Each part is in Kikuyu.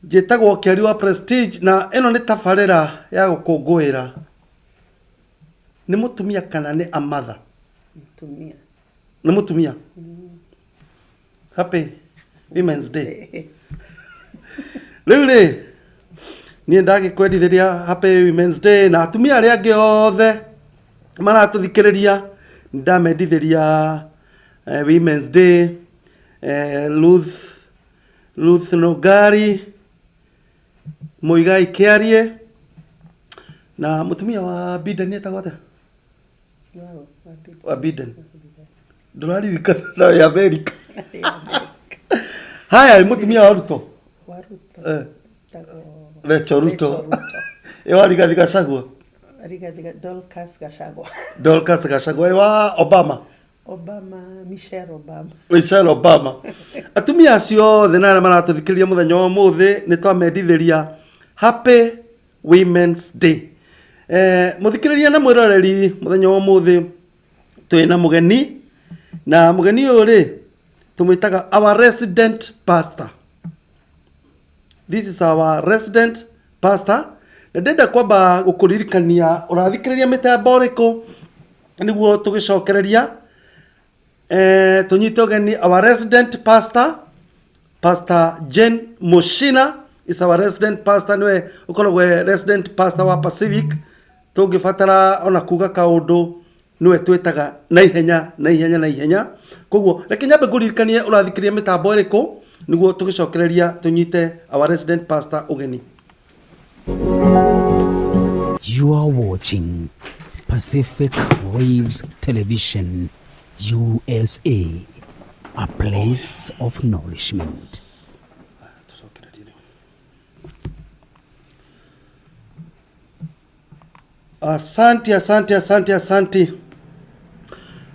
Njĩtagwo Kĩari wa Prestige na ĩno nĩ tabarĩra ya gũkũngũĩra nĩ mũtumia kana nĩ a mother? Mũtumia. Nĩ mũtumia? Happy Women's Day. Rĩu rĩ, niĩ ndagĩkwendithĩria Happy Women's Day na atumia arĩa angĩ othe maratũthikĩrĩria nĩ ndamendithĩria Women's Day, Ruth Ruth Nũngari, Mũigai Kĩarie, na mũtumia wa Biden etagwo atĩa? Wow, wa Biden. Wa Biden. Ndũraririkana na ya Amerika. Haya, mũtumia wa Ruto. Wa Ruto. Etagwo Rachel Ruto. Rachel Ruto. Ĩ wa Rigathi Gachagua. Rigathi Dorcas Gachagua. Dorcas Gachagua. Ĩ wa Obama. Obama, Michelle Obama. Michelle Obama. Atumia acio othe na arĩa maratũthikĩrĩria mũthenya wa ũmũthĩ nĩ twamendithĩria Happy Women's Day. Mũthikĩrĩria na mwĩroreri mũthenya wa ũmũthĩ twĩna mũgeni na mũgeni ũyũ rĩ tũmwĩtaga our resident pastor. This is our resident pastor. Na ndĩrenda kwamba gũkũririkania ũrathikĩrĩria mĩtambo ĩrĩkũ nĩguo tũgĩcokereria tũnyite ũgeni our resident pastor, Pastor Jane Mushina is our resident pastor, nĩwe ũkoragwo e resident pastor wa Pacific. Tũngĩbatara ona kuga kaũndũ nĩwe twĩtaga na ihenya na ihenya na ihenya. Koguo reke nyambe ngũririkanie ũrathikĩrĩria mĩtambo ĩrĩkũ nĩguo tũgĩcokereria tũnyite our resident pastor ũgeni. You are watching Pacific Waves Television USA, a place of nourishment. Asante, asante, asante, asante.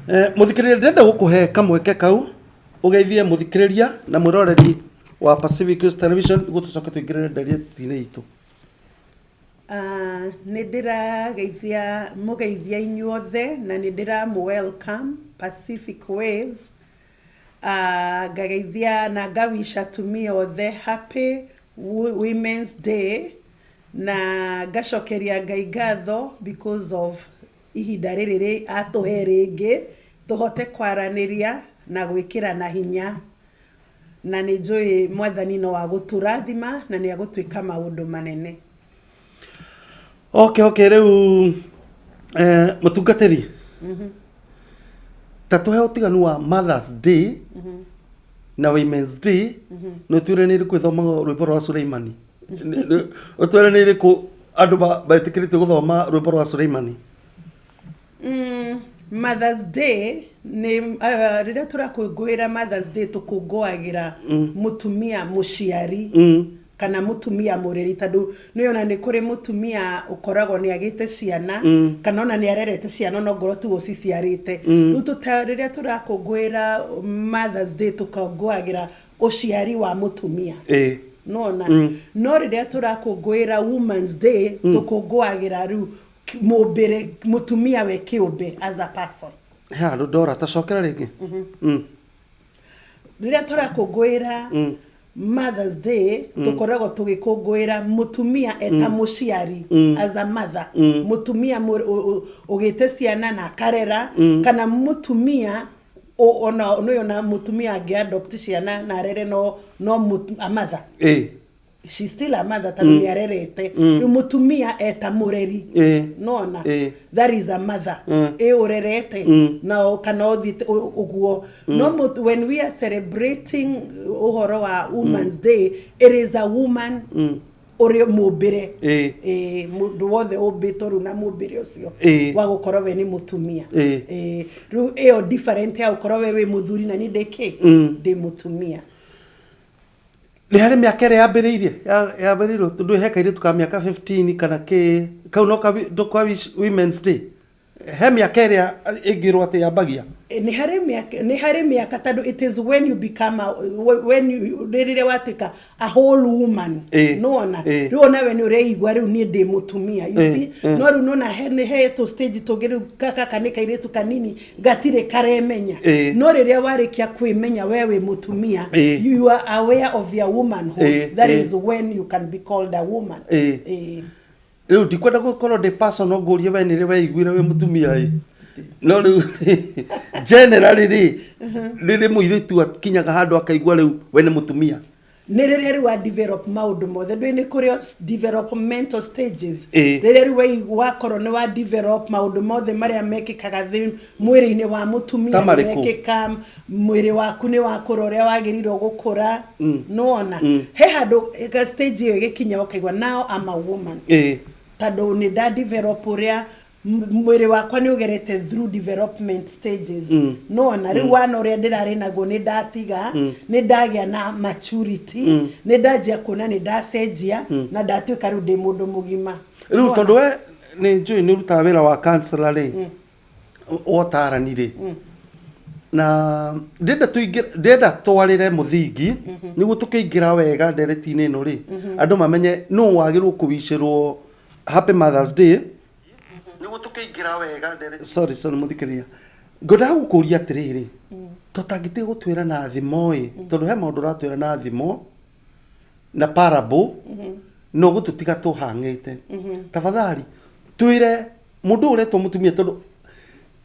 Mũthikĩrĩria ndĩrenda gũkũhe kamweke kau ũgeithie mũthikĩrĩria na mwĩroreri wa Pacific Coast Television nĩguo tũcoke tũingĩrĩre ndeereti-inĩ itũ. Ah, nĩ ndĩrageithia mũgeithia inyuothe na nĩ ndĩramũ welcome Pacific Waves. Ah, ngageithia na ngawish atumia othe happy Women's Day na ngacokeria Ngai ngatho because of ihinda rĩrĩ atũhe rĩngĩ tũhote kwaranĩria na gwĩkĩrana hinya, na nĩ njũĩ Mwathani no agũtũrathima na nĩ agũtwĩka maũndũ manene. Okay, rĩu mũtungatĩri ta tũhe ũtiganu wa Mother's Day na Women's Day na ũtwĩre nĩ ĩrĩkũ ĩthomagwo rwĩmbo rwa Suleimani. Ũtwĩre nĩ ĩrĩkũ andũ metĩkĩrĩtio gũthoma rwĩmbo rwa Suleimani. Mother's Day nĩ rĩrĩa tũrakũngũĩra Mother's Day tũkũngũagĩra mũtumia mũciari kana mũtumia mũreri, tondũ nĩ ona nĩ kũrĩ mũtumia ũkoragwo nĩ agĩte ciana kana ona nĩ arerete ciana no ngorwo tu ũciciarĩte. Rĩu rĩrĩa tũrakũngũĩra Mother's Day tũkũngũagĩra ũciari wa mũtumia. Nona no rĩrĩa tũrakũngũĩra Women's Day tũkũngũagĩra rĩu mũmbĩre mũtumia we kĩũmbe as a person. He handũ ndora, tacokera rĩngĩ. Rĩrĩa tũrakũngũĩra Mother's Day tũkoragwo tũgĩkũngũĩra mũtumia eta mũciari as a mother, mũtumia ũgĩte ciana na akarera, kana mũtumia ona nĩ ona mũtumia angĩ adopt ciana na arere no a mother. She's still a mother tondũ nĩ arerete. Rĩu mũtumia eta mũreri. Nona that is a mother ĩ ũrerete na kana ũthiĩte ũguo. No when we are celebrating ũhoro wa Women's Day, it is a woman ũrĩ mũmbĩre. Ĩ, mũndũ wothe ũmbĩtwo rĩu na mũmbĩre ũcio wa gũkorwo we nĩ mũtumia. Ĩ, rĩu ĩyo different ya gũkorwo we wĩ mũthuri na niĩ ndĩ kĩ ndĩ mũtumia. Nĩ harĩ mĩaka ĩrĩa yambĩrĩirie yambĩrĩirio tondũ he kairĩtu ka mĩaka 15 kana kĩ kau no ka Women's Day. He mĩaka ĩrĩa ĩngĩrwo atĩ yambagia? Nĩ harĩ mĩaka tondũ it is when you become a, when you rĩrĩa watuĩka a whole woman. Nĩwona? Rĩu ona we nĩ ũreigua rĩu niĩ ndĩ mũtumia, you see. No rĩu nona he nĩ he tũ stage tũngĩ rĩu gaka nĩ kairĩtu kanini gatirĩ karemenya. No rĩrĩa warĩkia kwĩmenya we wĩ mũtumia, you are aware of your womanhood, that is when you can be called a woman. Rĩu ndikwenda gũkorwo ndĩ personal ngũrie we nĩrĩ weiguire wĩ mũtumia ĩ, no rĩu generally rĩ, rĩrĩ mũirĩtu akinyaga handũ akaigua rĩu we nĩ mũtumia? Nĩ rĩrĩa rĩu wa develop maũndũ mothe. Ndũĩ nĩ kũrĩ developmental stages. Rĩrĩa rĩu wakorwo nĩ wa develop maũndũ mothe marĩa mekĩkaga mwĩrĩ-inĩ wa mũtumia. Ta marĩkũ? Mekĩka mwĩrĩ waku nĩ wakũra ũrĩa wagĩrĩirwo gũkũra. Nĩwona he handũ ga stage ĩyo ĩgĩkinya ũkaigua, "Now I'm a woman," tondũ nĩ nda develop ũrĩa mwĩrĩ wakwa nĩ ũgerete through development stages. Nona rĩu wana ũrĩa ndĩrarĩ naguo nĩ ndatiga, nĩ ndagĩa na maturity, nĩ ndanjia kuona nĩ ndacenjia na ndatuĩka rĩu ndĩ mũndũ mũgima. Rĩu tondũ we nĩ njũĩ nĩ ũrutaga wĩra wa counselor rĩ, wa ũtarani rĩ, na ndĩrenda tũingĩre, ndĩrenda twarĩre mũthingi nĩguo tũkĩingĩra wega ndereti-inĩ ĩno rĩ, andũ mamenye nũ wagĩrĩirwo kũwicĩrwo Happy Mother's Day nĩguo tũkĩingĩra wega sorry, sorry, mũthikĩrĩria, ngwendaga gũkũria atĩrĩrĩ, tũtangĩtiga gũtwĩra na thimo ĩ, tondũ he maũndũ ũratwĩra na thimo na parable no gũtũtiga tũhang'ĩte. Tafadhali twĩre mũndũ ũretwo mũtumia, tondũ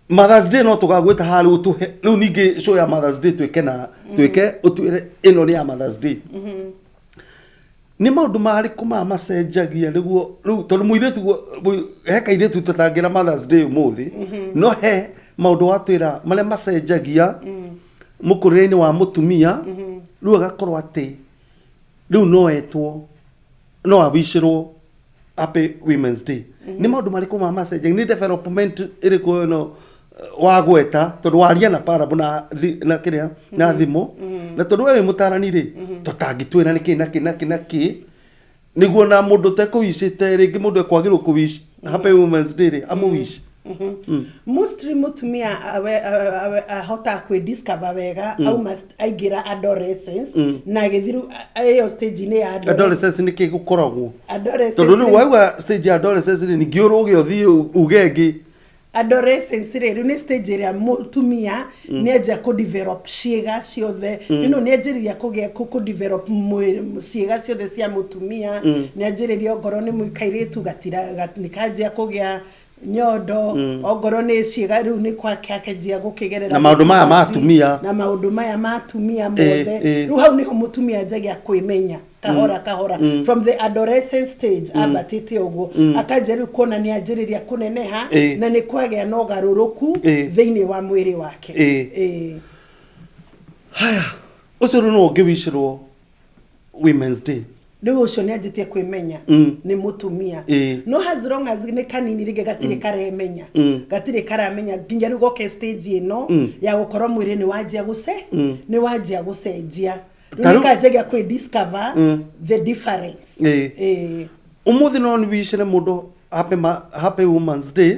Mother's Day no tũgagwĩta haha rĩu ũtũhe rĩu ningĩ show ya Mother's Day twĩke na twĩke ũtwĩre ĩno nĩ ya Mother's Day, nĩ maũndũ marĩkũ maya macenjagia nĩguo rĩu, tondũ mũirĩtu he kairĩtu tũtangĩra Mother's Day ũmũthĩ, no he maũndũ watwĩra marĩa macenjagia mũkũrĩre-inĩ wa mũtumia rĩu agakorwo atĩ rĩu no etwo, no awicĩrwo Happy Women's Day? Nĩ maũndũ marĩkũ ma macenjagia? Nĩ development ĩrĩkũ ĩno wagweta? Tondũ waria na parable na na kĩrĩa na thimo, na tondũ we wĩ mũtarani rĩ, tũtangĩtwĩra nĩ kĩ na kĩ na kĩ na kĩ nĩguo na mũndũ ũtekũwicĩte rĩngĩ, mũndũ ekwagĩrwo kũwish Happy Women's Day rĩ, amũwish. Mostly mũtumia ahotaga kwĩ discover wega auma aingĩra adolescence na agĩthiru ĩyo stage-inĩ ya adolescence. Adolescence nĩ kĩ gũkoragwo? Adolescence. Tondũ rĩu wauga stage ya adolescence rĩ, ningĩ ũrũge ũthiĩ uge ĩngĩ. Adolescence rĩ, rĩu nĩ stage ĩrĩa mũtumia nĩ anjia kũ develop ciĩga ciothe, nĩ anjĩrĩria kũgĩa kũ develop ciĩga ciothe cia mũtumia. Nĩ anjĩrĩria, ongorwo nĩ kairĩtu gatira nĩ kanjia kũgĩa nyondo, ongorwo nĩ ciĩga rĩu nĩ kwakĩanjia gũkĩgerera Na maũndũ maya ma atumia. Na maũndũ maya ma atumia mothe. Rĩu hau nĩho mũtumia anjagia kwĩmenya kahora kahora from the adolescent stage ambatĩte ũguo, akanjia rĩu kuona nĩ anjĩrĩria kũneneha na nĩ kwagĩa na ũgarũrũku thĩinĩ wa mwĩrĩ wake. Haya, ũcio rĩu no ũngĩwicĩrwo Women's Day? Rĩu ũcio nĩ anjĩtie kwĩmenya nĩ mũtumia. No as long as nĩ kanini rĩngĩ gatirĩ karemenya, gatirĩ karamenya nginya rĩu goke stage ĩno ya gũkorwo mwĩrĩ nĩ wanjia gũce nĩ wanjia gũcenjia, rĩu nĩ kanjagia kwĩ discover the difference. Ũmũthĩ no nĩwicĩre mũndũ happy Women's Day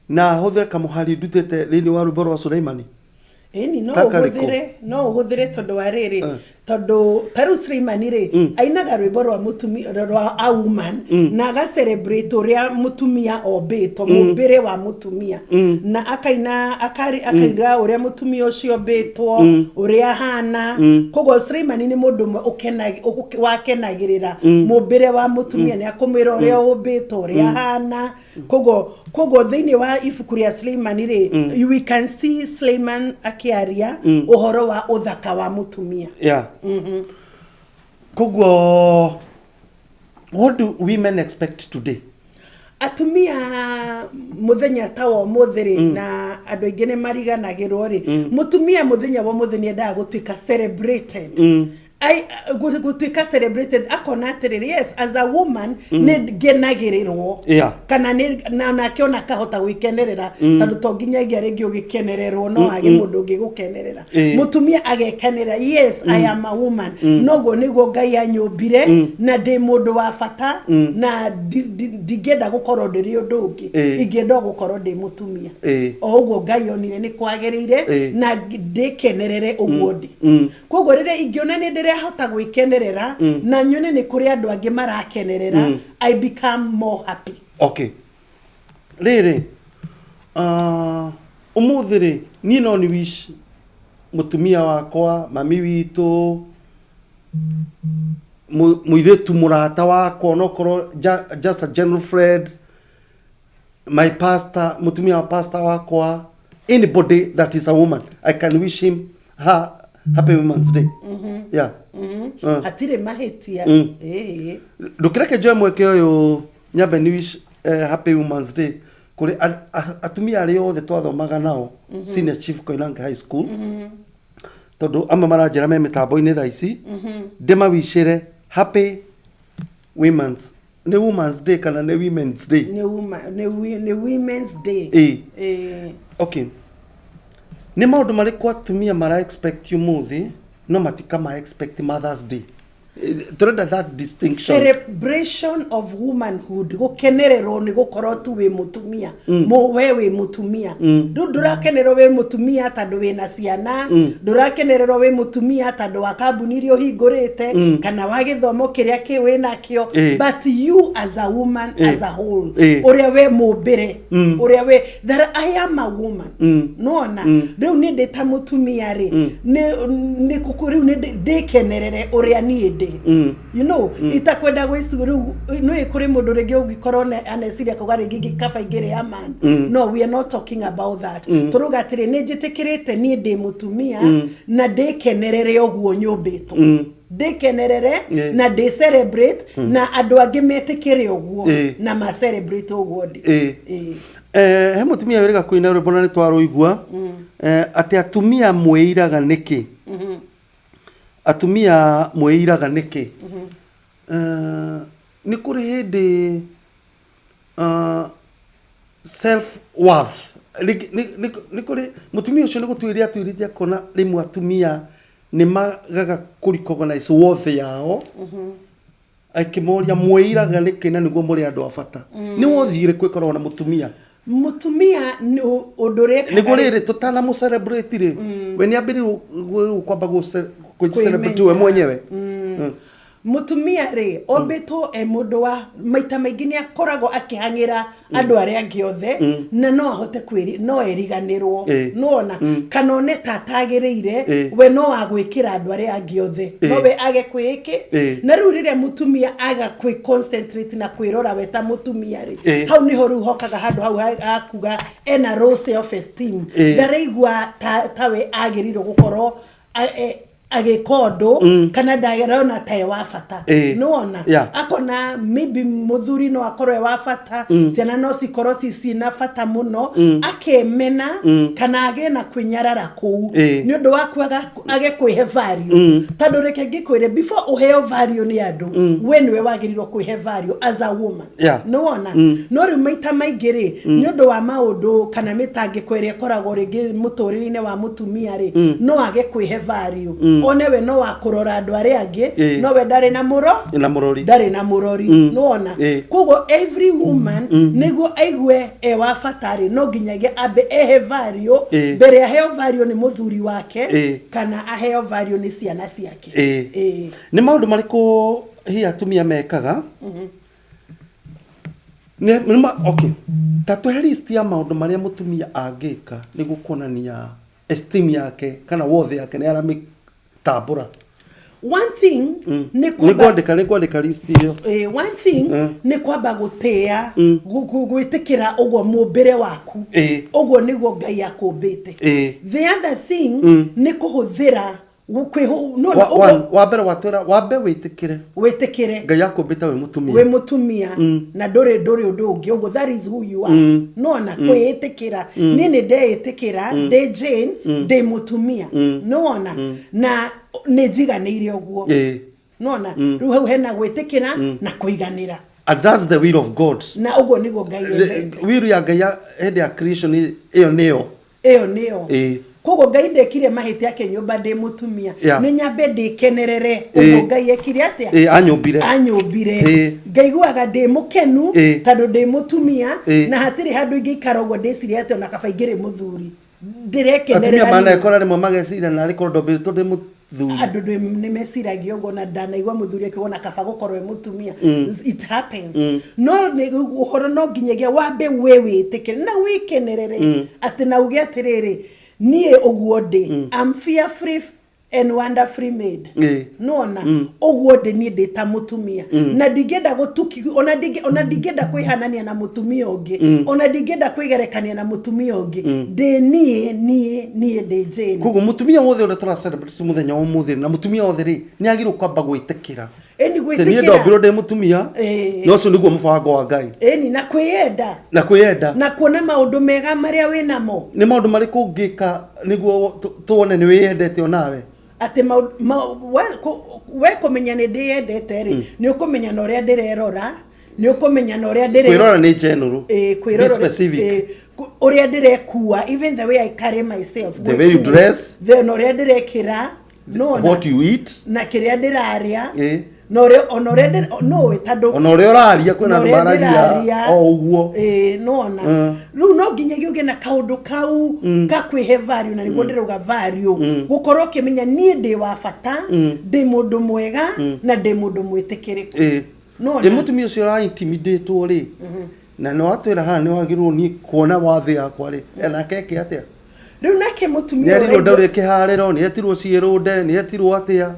na hũthĩre kamũhari ndutĩte thĩinĩ wa rwĩmbo rwa Suleimani? Ĩni, no. Ta karĩkũ? Ũhũthĩre, no ũhũthĩre, tondũ wa rĩrĩ, tondũ ta rĩu Suleimani rĩ, ainaga rwĩmbo rwa mũtumia, rwa a woman, na aga celebrate ũrĩa mũtumia ombĩtwo, mũmbĩre wa mũtumia, na akaina akaina ũrĩa mũtumia ũcio ombĩtwo, ũrĩa ahana. Koguo Suleimani nĩ mũndũ ũmwe wakenagĩrĩra mũmbĩre wa mũtumia, nĩ akũmwĩra ũrĩa ũmbĩtwo, ũrĩa ahana. Koguo thĩinĩ wa ibuku rĩa Suleimani rĩ, we can see Suleiman akĩaria ũhoro wa ũthaka wa mũtumia. Yeah, koguo what do women expect today? Atumia mũthenya ta wa ũmũthĩ rĩ, na andũ aingĩ nĩ mariganagĩrwo rĩ, mũtumia mũthenya wa ũmũthĩ nĩ endaga gũtuĩka celebrated. Gũtuĩka celebrated, akona atĩrĩrĩ, yes, as a woman nĩ ngenagĩrĩrwo kana nĩ na nake ona akahota gwĩkenerera, tondũ to nginyagia rĩngĩ ũgĩkenererwo no age mũndũ ũngĩ gũkenerera. Mũtumia agekenera, yes, I am a woman, noguo nĩguo Ngai anyũmbire na ndĩ mũndũ wa bata na ndingĩenda gũkorwo ndĩrĩ ũndũ ũngĩ. Ingĩenda o gũkorwo ndĩ mũtumia o ũguo Ngai onire nĩ kwagĩrĩire na ndĩkenerere ũguo ndĩ. Koguo rĩrĩa ingĩona nĩ ndĩrahota gwĩkenerera na nyone nĩ kũrĩ andũ angĩ marakenerera, I become more happy. Okay, rĩrĩ, ũmũthĩ rĩ, niĩ no nĩ wish mũtumia wakwa, mami witũ, mũirĩtu mũrata wakwa, onokorwo just a general friend, my pastor, mũtumia wa pastor wakwa, anybody that is a woman, I can wish him her happy Women's Day, yeah. Hatirĩ mahĩtia. Ĩĩ. Ndũkĩreke njoe mweke ũyũ nyambe ni wish happy Women's Day kũrĩ atumia arĩa othe twathomaga nao Senior Chief Koinange High School, tondũ amwe maranjĩra me mĩtambo-inĩ thaa ici. Ndĩmawicĩre happy women's, nĩ Women's Day kana nĩ Women's Day? Nĩ Women's Day. Ĩĩ. Ĩĩ. Okay, nĩ maũndũ marĩkũ atumia mara expect ũmũthĩ no matikama expect Mother's Day? Tũrenda that distinction. Celebration of womanhood, gukenererwo nĩ gũkorwo tu wĩ mũtumia. We wĩ mũtumia, rĩu ndũrakenererwo wĩ mũtumia tondũ wĩna ciana, ndũrakenererwo wĩ mũtumia tondũ wa kambuni iria ũhingũrĩte kana wa gĩthomo kĩrĩa kĩ wĩnakĩo, but you as a woman, as a whole, ũrĩa we mũmbĩre, ũrĩa we, that I am a woman. Nona rĩu niĩ ndĩ ta mũtumia rĩ, nĩ kũkũ rĩu nĩ ndĩkenerere ũrĩa niĩ ndĩ itakwenda gwĩciria rĩu nĩ kũrĩ mũndũ rĩngĩ ũngĩkorwo aneciria akauga rĩngĩ kaba ingĩrĩ a man. No, we are not talking about that. Tũrauga atĩrĩ, nĩ njĩtĩkĩrĩte niĩ ndĩ mũtumia na ndĩkenerere ũguo nyũmbĩtwo, ndĩkenerere na ndĩ celebrate na andũ angĩ metĩkĩre ũguo na ma celebrate ũguo ndĩ. Ĩĩ. He mũtumia wĩrĩga kũina rwĩmbo na nĩ twarũigua, atĩ atumia mwĩiraga nĩkĩ, atumia mwĩiraga nĩkĩ. Nĩ kũrĩ hĩndĩ self worth nĩ kũrĩ mũtumia ũcio nĩ gũtuĩria atuĩrĩtie akona rĩmwe atumia nĩ magaga kũ recognize worth yao, akĩmoria mwĩiraga nĩkĩ na nĩguo mũrĩ andũ a bata. Nĩ worth ĩrĩkũ ĩkoragwo na mũtumia? Mũtumia nĩ ũndũ ũrĩa ekaga. Nĩguo rĩrĩ tũtanamũ celebrate rĩ, we nĩ ambĩrĩirwo kwamba gũ celebrate we Kwĩmenya. mwenyewe. Mũtumia rĩ, ombĩtwo e mũndũ wa maita maingĩ nĩ akoragwo akĩhang'ĩra andũ arĩa angĩ othe na no ahote kwĩri no eriganĩrwo. Nĩwona kana one ta atagĩrĩire, we no agwĩkĩra andũ arĩa angĩ othe, no we age kwĩĩkĩ. Na rĩu rĩrĩa mũtumia aga kwĩ concentrate na kwĩrora we ta mũtumia rĩ, hau nĩho rĩu hokaga handũ hau hakuga ena low self esteem. Ndaraigua ta we agĩrĩirwo gũkorwo agĩka ũndũ kana ndarona ta e wa bata. Nĩwona akona maybe mũthuri no akorwo e wa bata, ciana no cikorwo ci cina bata mũno, akemena kana agĩe na kwĩnyarara kũu nĩ ũndũ wa kwaga age kwĩhe value. Tondũ reke ngĩkwĩre, before ũheo value nĩ andũ, we nĩwe wagĩrĩirwo kwĩhe value as a woman. Nĩwona, no rĩu maita maingĩ rĩ, nĩ ũndũ wa maũndũ kana mĩtangĩko ĩrĩa ĩkoragwo rĩngĩ mũtũrĩre-inĩ wa mũtumia rĩ, no age kwĩhe value, one we no wa kũrora andũ arĩa angĩ, no we ndarĩ na mũro na mũrori. Ndarĩ na mũrori, nĩwona. Koguo every woman, nĩguo aigue e wa bata rĩ, no nginyagia ambe ehe value mbere aheo value nĩ mũthuri wake kana aheo value nĩ ciana ciake. Ĩĩ. Nĩ maũndũ marĩkũ hihi atumia mekaga? Okay, ta tũhe list ya maũndũ marĩa mũtumia angĩka nĩguo kuonania esteem yake kana worth yake nĩ aramĩtambũra. One thing nĩ nĩ kwamba ngwandĩka list ĩyo. One thing nĩ kwamba gũtĩa gwĩtĩkĩra ũguo mũmbĩre waku, ũguo nĩguo Ngai akũmbĩte. The other thing nĩ kũhũthĩra Nona ũguo. Wa mbere watwĩra wambe wĩtĩkĩre Wĩtĩkĩre Ngai akũmbĩte wĩ mũtumia. Wĩ mũtumia na ndũrĩ ũndũ ũngĩ ũguo, that is who you are. Nona kwĩĩtĩkĩra, niĩ nĩ ndeĩtĩkĩra ndĩ Jane, ndĩ mũtumia, nĩwona, na nĩ njiganĩire ũguo. Nona rĩu hau hena gwĩtĩkĩra na kũiganĩra. And that's the will of God. Na ũguo nĩguo Ngai endete. Will ya Ngai hĩndĩ ya creation ĩyo nĩyo. Ĩyo nĩyo. Koguo Ngai ndekire mahĩtia akĩnyũmba ndĩ mũtumia. Nĩ nyambe ndĩkenerere ũguo Ngai ekire atĩa? Anyũmbire. Anyũmbire. Ngaiguaga ndĩ mũkenu tondũ ndĩ mũtumia na hatirĩ handũ ingĩikara ũguo ndĩcirie atĩ ona kaba ingĩrĩ mũthuri. Ndĩrekenerera. Atumia niĩ. Manekora rĩmwe mageciria narĩ korwo ndombĩtwo ndĩ mũthuri. Andũ nĩ meciragia ũguo, na ndanaigua mũthuri akiuga ona kaba gũkorwo e mũtumia. It happens. No nĩ ũhoro no nginyagia wambe we wĩtĩkĩre na wĩkenerere atĩ na uge atĩrĩrĩ, niĩ ũguo ndĩ, I'm fearfully and wonderfully made. Nona ũguo ndĩ niĩ ndĩ ta mũtumia na ndingĩenda gũtuki ona ndingĩenda kwĩhanania na mũtumia ũngĩ, ona ndingĩenda kwĩgerekania na mũtumia ũngĩ. Ndĩ niĩ ndĩ Jane. Koguo mũtumia wothe ũrĩa tũra celebrate mũthenya wa ũmũthĩ na mũtumia wothe rĩ, nĩ agĩrĩirwo kwamba gwĩtĩkĩra Ĩni atĩ niĩ gwĩtĩkĩra ndombirwo ndĩ mũtumia na ũcio nĩguo mũbango wa Ngai. Ĩni, na kwĩyenda. Na kwĩyenda. Na kuona maũndũ mega marĩa wĩnamo. Nĩ maũndũ marĩkũ ũngĩka nĩguo tuone nĩ wĩyendete onawe? Atĩ we kũmenya nĩ ndĩyendete rĩ, nĩ ũkũmenya na ũrĩa ndĩrerora, nĩ ũkũmenya na ũrĩa ndĩre Kwĩrora nĩ general. Kwĩrora. Be specific. Ũrĩa ndĩrekua, even the way I carry myself. The way you Gwĩkua, dress. the na ũrĩa ndĩrekĩra, nona What you eat. Na kĩrĩa ndĩrarĩa, na ũrĩa ona ũrĩa nũĩ tondũ Ona ũrĩa ũraria, kwĩna na andũ ũrĩa maragia ndĩraria. o ũguo. Nona rĩu no nginyagia ũgĩe na kaũndũ kau ka kwĩhe value, na nĩguo ndĩrauga value, gũkorwo ũkĩmenya niĩ ndĩ wa bata, ndĩ mũndũ mwega na ndĩ mũndũ mwĩtĩkĩrĩku. Nona Ĩ mũtumia ũcio ũra intimidatwo rĩ, na nĩ watwĩra haha nĩ wagĩrĩirwo nĩ kuona wathĩ yakwa rĩ, nake eke atĩa? Rĩu nake Nĩ mũtumia erirwo ũraigua- ndaũrĩ kĩharĩro, nĩ etirwo ciĩrũnde, nĩ etirwo atĩa?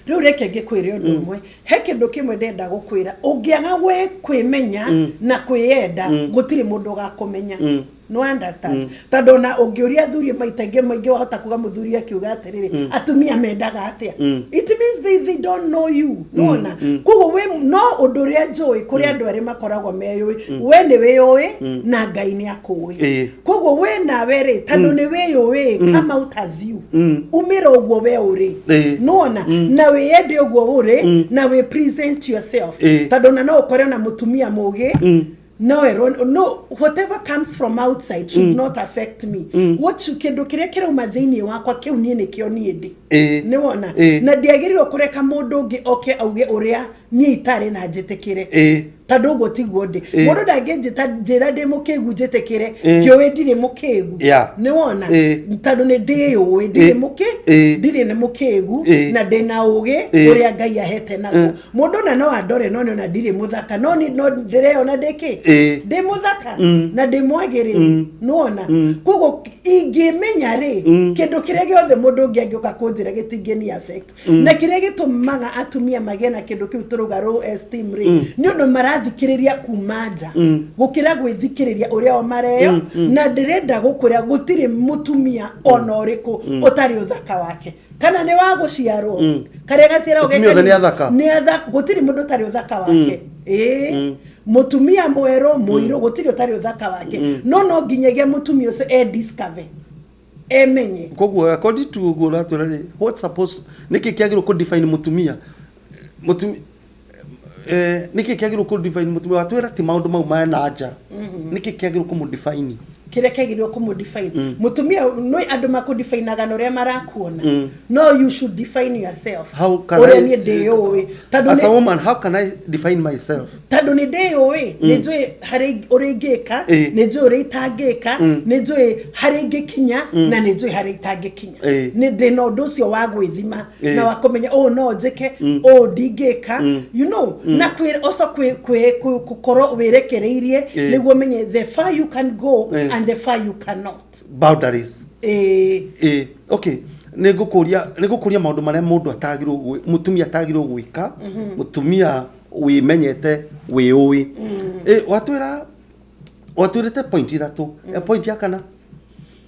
Rĩu reke ngĩkwĩre ũndũ ũmwe. He kĩndũ kĩmwe ndĩrenda gũkwĩra: ũngĩaga we kwĩmenya na kwĩyenda, gũtirĩ mũndũ ũgakũmenya. No understand, tondũ ona ũngĩũria athuri maita ingĩ maingĩ, wahota kuga mũthuri akiuga atĩrĩrĩ, atumia mendaga atĩa? It means they don't know you. Nona koguo we no ũndũ ũrĩa njũĩ, kũrĩ andũ arĩa makoragwo meyũĩ, we nĩ wĩyũĩ na Ngai nĩ akũĩ. Koguo we nawe rĩ, tondũ nĩ wĩyũĩ, come out as you, umĩra ũguo we ũrĩ. Nona na wĩyende ũguo ũrĩ na wĩ present yourself. Tondũ ona no ũkore ona mũtumia mũgĩ no erwo no, whatever comes from outside should not affect me. What should, kĩndũ kĩrĩa kĩrauma thĩinĩ wakwa kĩu niĩ nĩkĩo niĩ ndĩ. Nĩ wona? Na ndiagĩrĩirwo kũreka mũndũ ũngĩ oke auge ũrĩa niĩ itarĩ na njĩtĩkĩre, tondũ ũguo tiguo ndĩ. Mũndũ ndangĩnjĩta njĩra ndĩ mũkĩgu njĩtĩkĩre ngĩũĩ ndirĩ mũkĩgu. Nĩ wona? Tondũ nĩ ndĩyũĩ ndirĩ mũkĩ ndirĩ nĩ mũkĩgu na ndĩna ũgĩ ũrĩa Ngai ahete naguo. Mũndũ ona no andore no nĩona ndirĩ mũthaka, no niĩ no ndĩreyona ndĩ kĩ? Ndĩ mũthaka na ndĩ mwagĩrĩru. Nĩwona? Koguo ingĩmenya rĩ, kĩndũ kĩrĩa gĩothe mũndũ ũngĩ angĩũka kũnjĩra gĩtingĩni affect. Na kĩrĩa gĩtũmaga atumia magĩe na kĩndũ kĩu tũrauga low esteem rĩ, nĩ ũndũ marathikĩrĩria kuma nja gũkĩra gwĩthikĩrĩria ũrĩa o mareyo. Na ndĩrenda gũkwĩra gũtirĩ mũtumia ona ũrĩkũ ũtarĩ ũthaka wake, kana nĩ wa gũciarwo, karĩa gaciaragwo Atumia othe nĩ athaka. Nĩ athaka. Gũtirĩ mũndũ ũtarĩ ũthaka wake. Ĩĩ, mũtumia mwerũ, mũirũ, gũtirĩ ũtarĩ ũthaka wake. No no nginyagia mũtumia ũcio e discover, emenye. Koguo according to ũguo ũratwĩra rĩ, what supposed, nĩkĩ kĩagĩrĩirwo kũ define mũtumia? Nĩkĩ kĩagĩrĩirwo kũ define mũtumia? Watwĩra ti maũndũ mau ma na nja. Nĩkĩ kĩagĩrĩirwo kũmũ define? Kĩrĩa kĩagĩrĩirwo kũmũ-define mũtumia, no andũ makũ-definaga na ũrĩa marakuona, no you should define yourself. How can Ũrĩa I, niĩ ndĩyũĩ tondũ as a woman, how can I define myself? Tondũ nĩ ndĩyũĩ, nĩ njũĩ harĩ ũrĩa ingĩka, nĩ njũĩ ũrĩa itangĩka, nĩ njũĩ harĩa ingĩkinya na nĩ njũĩ harĩa itangĩkinya. Nĩ ndĩ na ũndũ ũcio wa gwĩthima na wa kũmenya ũũ no njĩke, ũũ ndingĩka, na kwĩ also kwĩ gũkorwo wĩrekereirie nĩguo ũmenye the far you can go and the far you cannot. Boundaries. Ĩĩ. Okay, nĩ ngũkũria maũndũ marĩa mũndũ atagĩrĩirwo mũtumia atagĩrĩirwo gwĩka, mũtumia wĩmenyete, wĩũĩ. Watwĩra, watwĩrĩte point ithatũ. Point ya kana?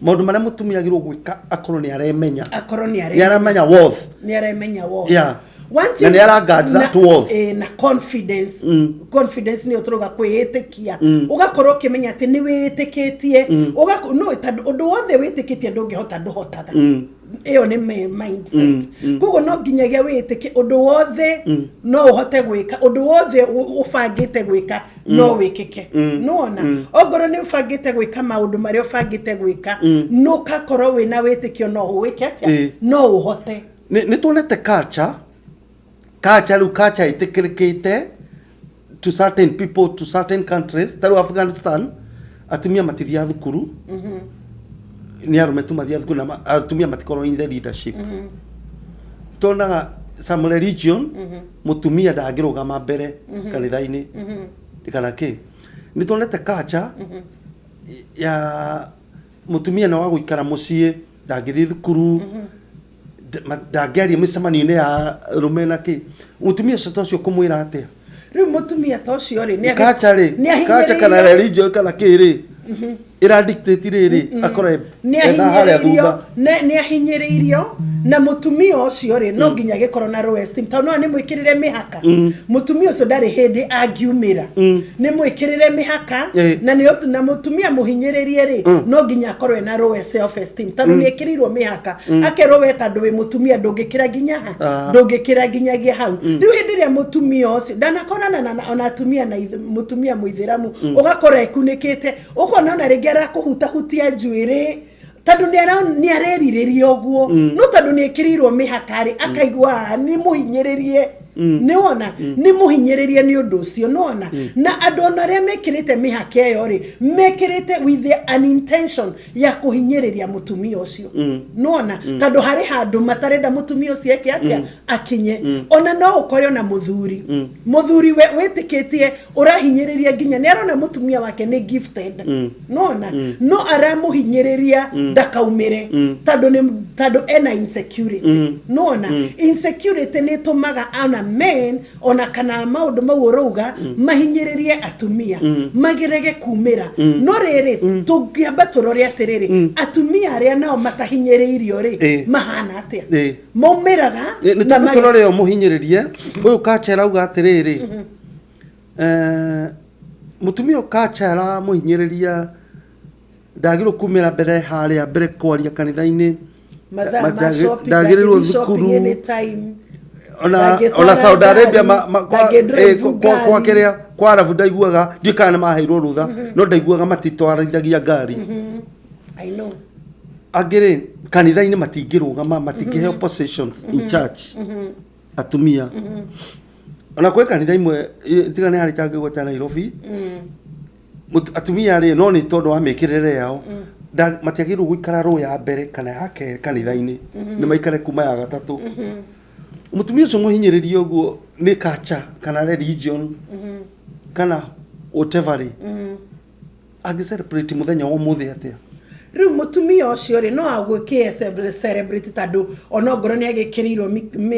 Maũndũ marĩa mũtumia agĩrĩirwo gwĩka akorwo nĩ aremenya. Akorwo nĩ Nĩ aramenya worth. Nĩ aremenya worth. One Na nĩ ara guard that worth. Na confidence. Confidence nĩyo tũrauga kwĩĩtĩkia, ũgakorwo ũkĩmenya atĩ nĩ wĩĩtĩkĩtie. No tondũ ũndũ wothe wĩtĩkĩtie ndũngĩhota, ndũhotaga. Ĩyo nĩ mindset. Koguo no nginyagia wĩĩtĩkie ũndũ wothe no ũhote gwĩka, ũndũ wothe ũbangĩte gwĩka no wĩkĩke. Nĩwona, ongorwo nĩ ũbangĩte gwĩka maũndũ marĩa ũbangĩte gwĩka, nũkakorwo wĩna wĩtĩkio no ũwĩke atĩa, no ũhote. Nĩ tuonete culture rĩu, culture ĩtĩkĩrĩkĩte to certain people, to certain countries. Ta rĩu Afghanistan, atumia matithiaga thukuru, nĩ arũme tu mathiaga thukuru, na atumia matikorwo in the leadership. Tuonaga some religion mũtumia ndangĩrũgama mbere kanitha-inĩ kana kĩ. Nĩ tuonete culture ya mũtumia nĩ wa gũikara mũciĩ, ndangĩthiĩ thukuru, ndangĩaria mĩcemanio-inĩ ya rũme na kĩ. Mũtumia ũcio ta ũcio kũmwĩra atĩa? Rĩu mũtumia ta ũcio rĩ, nĩ Culture rĩ, nĩ culture kana ahinyĩrĩirio. Religion kana kĩ rĩ, ĩra dictate rĩrĩ akorwo Nĩ ena harĩa ahinyĩrĩirio. thutha. Nĩ ahinyĩrĩirio, na mũtumia ũcio rĩ, no nginya agĩkorwo na low esteem, tondũ no nĩ mwĩkĩrĩre mĩhaka. Mũtumia ũcio ndarĩ hĩndĩ angiumĩra, nĩ mwĩkĩrĩre mĩhaka. Na nĩ na mũtumia mũhinyĩrĩrie rĩ, no nginya akorwo ena low self esteem, tondũ nĩ ĩkĩrĩirwo mĩhaka, akerwo we tondũ wĩ mũtumia ndũngĩkĩra nginya ha, ndũngĩkĩra nginyagia hau. Rĩu hĩndĩ ĩrĩa mũtumia ũcio ndanakorana na ona atumia na mũtumia mũithĩramu, ũgakora ekunĩkĩte, ũkona ona rĩngĩ arakũhutahutia njuĩrĩ tondũ nĩ arerirĩria ũguo, no tondũ nĩ ĩkĩrĩirwo mĩhaka rĩ, akaigua, "Ah, nĩ mũhinyĩrĩrie." Nĩ wona nĩ mũhinyĩrĩrie nĩ ũndũ ũcio. Nĩ wona na andũ ona arĩa mekĩrĩte mĩhaka ĩyo rĩ, mekĩrĩte with an intention ya kũhinyĩrĩria mũtumia ũcio. Nĩ wona tondũ harĩ handũ matarenda mũtumia ũcio eke atĩa, akinye. Ona no ũkore ona mũthuri wĩtĩkĩtie ũrahinyĩrĩria, nginya nĩ arona mũtumia wake nĩ gifted, nona no aramũhinyĩrĩria ndakaumĩre, tondũ ena insecurity. Nona insecurity nĩ ĩtũmaga ona men ona kana maũndũ mau ũrauga mahinyĩrĩrie atumia magĩrege kumĩra. No rĩrĩ, tũngĩamba tũrore atĩrĩrĩ, atumia arĩa nao matahinyĩrĩirio rĩ, mahana atĩa? Maumĩraga Nĩ na tondũ tũrore ũyũ mũhinyĩrĩrie ũyũ kacha arauga atĩrĩrĩ, mũtumia ũyũ kacha aramũhinyĩrĩria ndagĩrĩirwo kumĩra mbere harĩa mbere kwaria kanitha-inĩ, mathaa ma shopping, ndagĩrĩirwo ndangĩthiĩ shopping thukuru, anytime, ona ndangĩtwara ona Saudi Arabia, ngari, ma ndangĩdrive kwa ngari. kĩrĩa kwa Arabu ndaiguaga, ndiũĩ kana nĩ maheirwo rũtha, no ndaiguaga matitwarithagia ngari. I know. Angĩ rĩ, kanitha-inĩ matingĩrũgama, matingĩheo positions in church atumia. Ona kwĩ kanitha imwe tiga nĩ harĩ tangĩgweta Nairobi, atumia rĩ, no nĩ tondũ wa mĩkĩrĩre yao, matiagĩrĩirwo gũikara rũ ya mbere kana ya kerĩ kanitha-inĩ, nĩ maikare kuma ya gatatũ. Mũtumia ũcio mũhinyĩrĩrie ũguo nĩ culture kana religion kana whatever rĩ, angĩ celebrate mũthenya wa ũmũthĩ atĩa? Rĩu mũtumia ũcio rĩ, no agwĩkĩe celebrate, tondũ onongorwo nĩ agĩkĩrĩirwo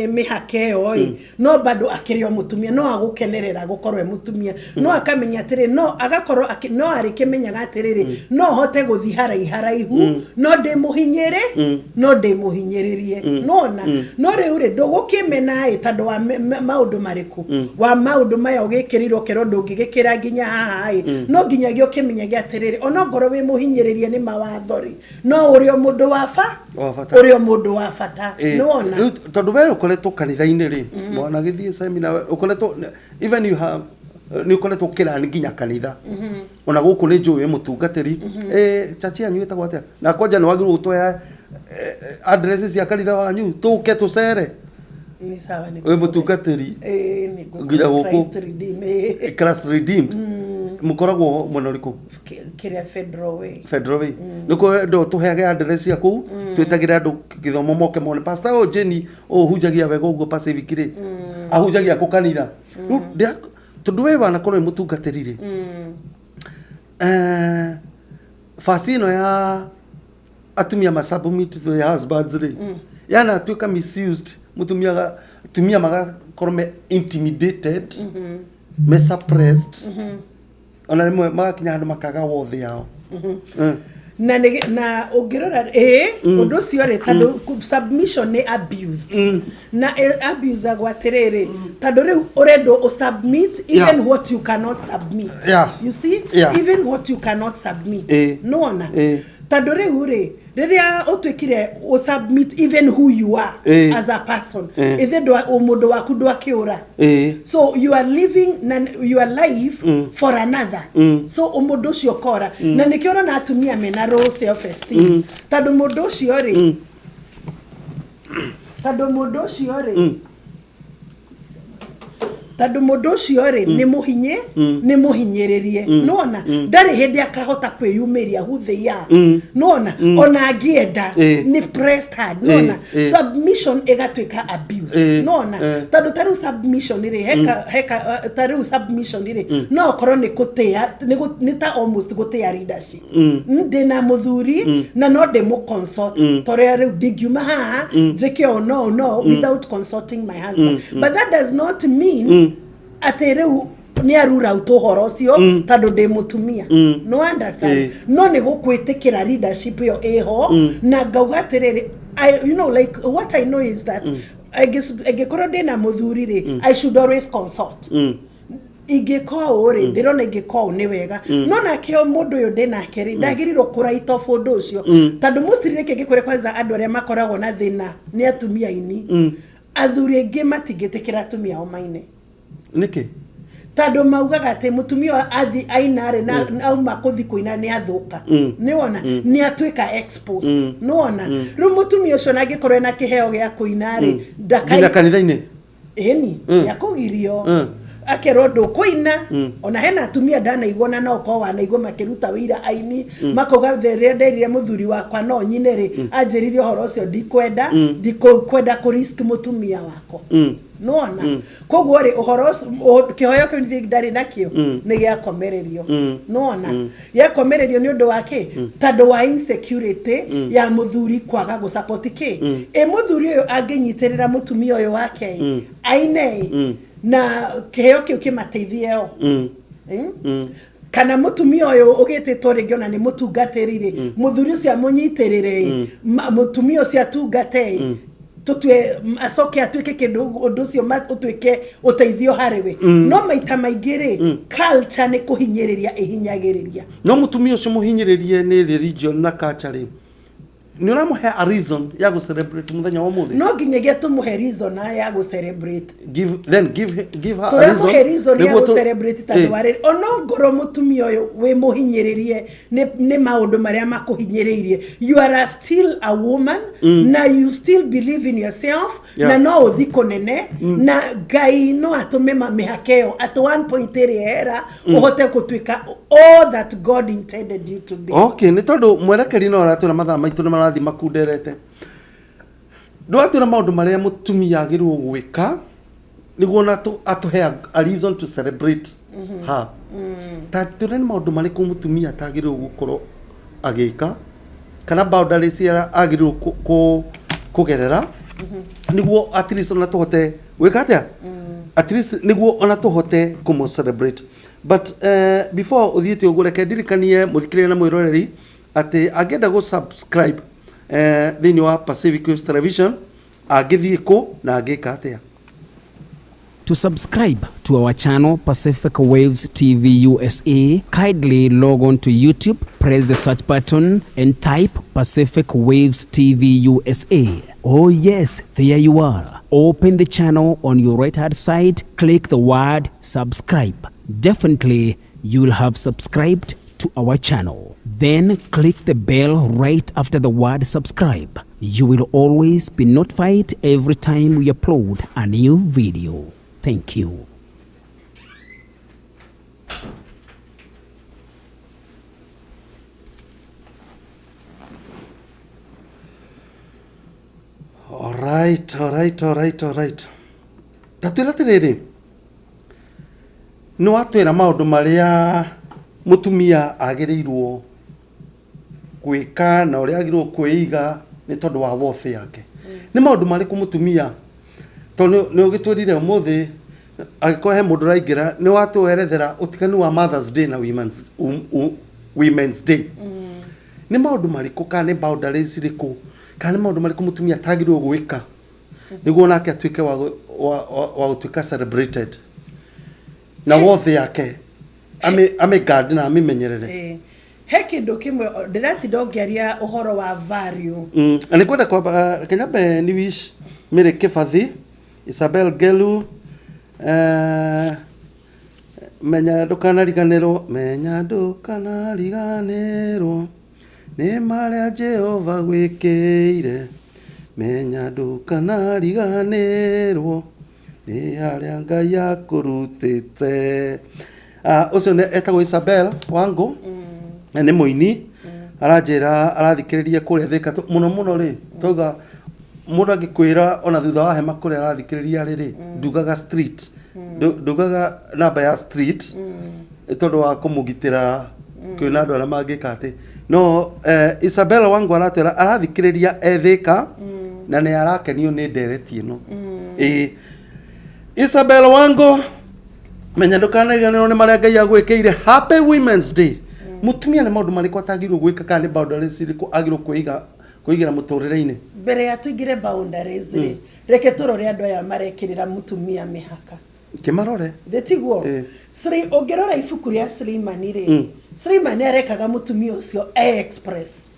mĩhaka ĩyo ĩ, no bado akĩrĩ o mũtumia, no agũkenerera gũkorwo e mũtumia, no akamenya atĩrĩ, no agakorwo no arĩkĩmenyaga atĩrĩrĩ, no hote gũthiĩ haraiharaihu, no ndĩ mũhinyĩrĩ, no ndĩ mũhinyĩrĩrie. Nona no rĩu rĩ, ndũgũkĩmena ĩ, tondũ wa maũndũ marĩkũ, wa maũndũ maya ũgĩkĩrĩirwo, ũkerwo ndũngĩgĩkĩra nginya haha ĩ, no nginyagia ũkĩmenyage atĩrĩrĩ, onongorwo wĩ mũhinyĩrĩrie nĩ mawatho rĩ, no ũrĩ o mũndũ wa ba Wa bata. Ũrĩ o mũndũ wa bata. Nĩwona? Rĩu tondũ we ũkoretwo kanitha-inĩ rĩ, mwana gĩthiĩ seminar, we ũkoretwo, even you have, nĩ ũkoretwo ũkĩrani nginya kanitha ona gũkũ nĩ njũĩ wĩ mũtungatĩri. Church yanyu ĩtagwo atĩa? Na kwanja nĩ wagĩrĩirwo gũtũhe address cia kanitha wanyu tũke tũcere. Nĩ sawa, nĩ Wĩ mũtungatĩri Ĩĩ, nĩ nginya gũkũ. Christ Redeemed. Christ Redeemed mũkoragwo mwena ũrĩkũ? Kĩrĩa, Federal Way. Federal Way. Nĩkuo ndo tũheage address cia kũu, twĩtagĩre andũ gĩthomo moke mone pastor ũyũ Jenny ũyũ ũhunjagia wega ũguo Pacific rĩ, ahunjagia kũ kanitha. Rĩu tondũ we wanakorwo wĩ mũtungatĩri rĩ, basi ĩno ya atumia ma submit to their husbands rĩ, yanatuĩka misused. Mũtumia atumia magakorwo me intimidated, me suppressed, ona rĩmwe magakinya handũ makaga worth yao. Na na ũngĩrora ĩ ũndũ ũcio rĩ, tondũ submission nĩ abused na abusagwo atĩrĩrĩ, tondũ rĩu ũrendwo ũsubmit even what you cannot submit. You see? Even what you cannot submit. Nĩwona? Tondũ rĩu rĩ, rĩrĩa ũtuĩkire ũsubmit even who you are as a person, ĩthĩ ũmũndũ waku ndwakĩũra. So you are living na your life for another. So mũndũ ũcio kora na nĩkĩo ũrona atumia mena low self esteem, tondũ mũndũ ũcio rĩ, nĩ mũhinye, nĩ mũhinyĩrĩrie. Nĩwona ndarĩ hĩndĩ akahota kwĩyumĩria who they are. Nĩwona ona angĩenda nĩ pressed hard. Nĩwona submission ĩgatuĩka abuse. Nĩwona tondũ ta rĩu submission rĩ, heka heka ta rĩu submission rĩ, no okorwo nĩ gũtĩa, nĩ ta almost gũtĩa leadership. Ndĩna mũthuri na no ndĩmũ consult, torĩa rĩu ndingiuma haha njĩke ũũ no no without consulting my husband, but that does not mean atĩ rĩu nĩ arura out ũhoro ũcio tondũ ndĩ mũtumia. No understand? No nĩ gũkwĩtĩkĩra leadership ĩyo ĩho na ngauga atĩrĩrĩ, I, you know like what I know is that angĩkorwo ndĩna mũthuri rĩ, I should always consult. Ingĩka ũũ rĩ, ndĩrona ingĩka ũũ nĩ wega, no nake o mũndũ ũyũ ndĩ nake rĩ, ndagĩrĩirwo kũraita off ũndũ ũcio, tondũ mostly rĩkĩ ngĩkwĩre, kwanza andũ arĩa makoragwo na thĩna nĩ atumia aini. Athuri aingĩ matingĩtĩkĩra atumia ao maine. Nĩkĩ? Tondũ maugaga atĩ mũtumia ũyũ athi aina rĩ, na auma kũthi kũina nĩ athũka. Nĩwona nĩ atuĩka exposed. Nĩwona rĩu mũtumia ũcio na angĩkorwo ena kĩheo gĩa kũina rĩ, nginya kanitha-inĩ. Ĩni nĩakũgirio, akerwo ndũkũina. Ona hena atumia ndanaigua, na no ũkorwo wanaigua makĩruta wĩira aini makauga, rĩrĩa nderire mũthuri wakwa no nyine rĩ, anjĩrire ũhoro ũcio ndikwenda, ndikwenda kũ risk mũtumia wakwa. Nĩwona koguo rĩ, ũhoro ũcio kĩhoyo kĩu nĩ ndarĩ nakĩo, nĩ gĩakomererio. Nĩwona gĩakomererio nĩ ũndũ wa kĩ? Tondũ wa insecurity ya mũthuri kwaga gũsupport kĩ ĩ mũthuri ũyũ angĩnyitĩrĩra mũtumia ũyũ wake aine na kĩheo kĩu kĩmateithie o. Kana mũtumia ũyũ ũgĩtĩtwo rĩngĩ ona nĩ mũtungatĩri rĩ, mũthuri ũcio amũnyitĩrĩre, mũtumia ũcio atungate, tũtue acoke atuĩke kĩndũ, ũndũ ũcio ũtuĩke ũteithio harĩ we. No maita maingĩ rĩ, culture nĩ kũhinyĩrĩria ĩhinyagĩrĩria. No mũtumia ũcio mũhinyĩrĩrie nĩ religion na culture rĩ, nĩ ũramũhe a reason ya gũ celebrate mũthenya wa ũmũthĩ? No nginyagia tũmũhe reason ya gũ celebrate. Give then give give her a reason. Tũramũhe reason ya nĩguo gũ celebrate tondũ warĩ onongorwo mũtumia ũyũ wĩ mũhinyĩrĩrie nĩ maũndũ marĩa makũhinyĩrĩirie, you are a still a woman na you still believe in yourself na no ũthi kũnene na Ngai no atũme mĩhaka ĩyo at one point ĩrĩa hera ũhote gũtuĩka all that God intended you to be. Okay, nĩ tondũ mwerekeri no aratwĩra mathaa maitũ nĩ marathiĩ makunderete. Ndwatwĩra maũndũ marĩa mũtumia agĩrĩirwo gwĩka nĩguo ona atũhe a reason to celebrate ha ta twĩre nĩ maũndũ marĩkũ mũtumia atagĩrĩirwo gũkorwo agĩka kana boundaries iria agĩrĩirwo kũgerera nĩguo at least ona tũhote gwĩka atĩa, at least nĩguo ona tũhote kũmũ celebrate. But before ũthiĩte ũguo, reke ndirikanie mũthikĩrĩria na mwĩroreri atĩ angĩenda gũ subscribe thĩinĩ wa Pacific Waves Television angĩthiĩ kũ na angĩka atĩa? To subscribe to our channel Pacific Waves TV USA, kindly log on to YouTube, press the search button and type Pacific Waves TV USA. Oh yes, there you are. Open the channel on your right hand side, click the word subscribe. Definitely you will have subscribed to our channel. Then click the bell right after the word subscribe. You will always be notified every time we upload a new video. Thank you. Alright. Ta twĩra atĩrĩrĩ, nĩ watwĩra maũndũ marĩa mũtumia agĩrĩirwo gwĩka na ũrĩa agĩrĩirwo kwĩiga nĩ tondũ wa worth yake. Nĩ maũndũ marĩkũ mũtumia, tondũ nĩ ũgĩtwĩrire ũmũthĩ, angĩkorwo he mũndũ ũraingĩra, nĩ watwerethera ũtiganu wa Mothers Day na Women's Day. Nĩ maũndũ marĩkũ kana nĩ boundaries irĩkũ kana nĩ maũndũ marĩkũ mũtumia atagĩrĩirwo gwĩka nĩguo nake atuĩke wa wa gũtuĩka celebrated na worth yake ame guard na amĩmenyerere? He kĩndũ kĩmwe ndĩratinda ũngĩaria ũhoro wa value. Na nĩ ngwenda kwamba reke nyambe ni wish Mary Kĩbathi, Isabel Gelu, menya ndũkanariganĩrwo, menya ndũkanariganĩrwo nĩ marĩa Jehova gwĩkĩire, menya ndũkanariganĩrwo nĩ harĩa Ngai akũrutĩte. Ah, ũcio nĩ etagwo Isabel Wangu na nĩ mũini, aranjĩra arathikĩrĩria kũrĩa Thika. Mũno mũno rĩ, twauga mũndũ angĩkwĩra ona thutha wa hema kũrĩa arathikĩrĩria rĩ, ndugaga street, ndugaga namba ya street tondũ wa kũmũgitĩra kwĩna andũ arĩa mangĩka atĩ no. Isabella Wangu aratwĩra arathikĩrĩria e Thika na nĩ arakenio nĩ ndereti ĩno. Ĩĩ, Isabel Wangu, menya ndũkanariganĩrwo nĩ marĩa Ngai agwĩkĩire. Happy Women's Day. Mũtumia nĩ maũndũ marĩkũ atagĩrĩirwo gwĩka kana nĩ boundaries irĩkũ agĩrĩirwo kwĩigĩra mũtũrĩre-inĩ? Mbere ya tũingĩre boundaries rĩ, reke tũrore andũ aya marekĩrĩra mũtumia mĩhaka. Kĩmarore. Thĩ tiguo? Ĩ. Ũngĩrora ibuku rĩa Suleimani rĩ, Suleimani arekaga mũtumia ũcio e express.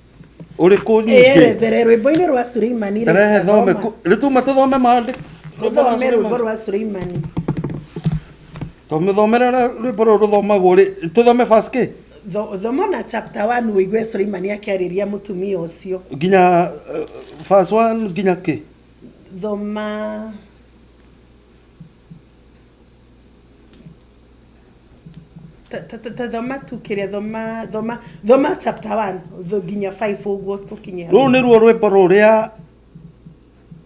Ũrĩkũ nyingĩ? Erethere rwĩmbo-inĩ rwa Suleimani rĩ. Rehe thome. Thoma. Rĩ tuma tũthome maandĩko, rwĩmbo rwa Ũthome rwĩmbo Suleimani. rwa Suleimani. Tũmĩthomere ũrĩa rwĩmbo rũrũ rũthomagwo rĩ, tũthome verse kĩ? Thoma na chapter 1 ũigue Suleimani akĩarĩria mũtumia ũcio. Nginya verse 1 nginya kĩ? Thoma ta thoma tu kĩrĩa, thoma chapter 1 nginya 5 ũguo tũkinye hau. Rũu nĩruo rwĩmbo rũrĩa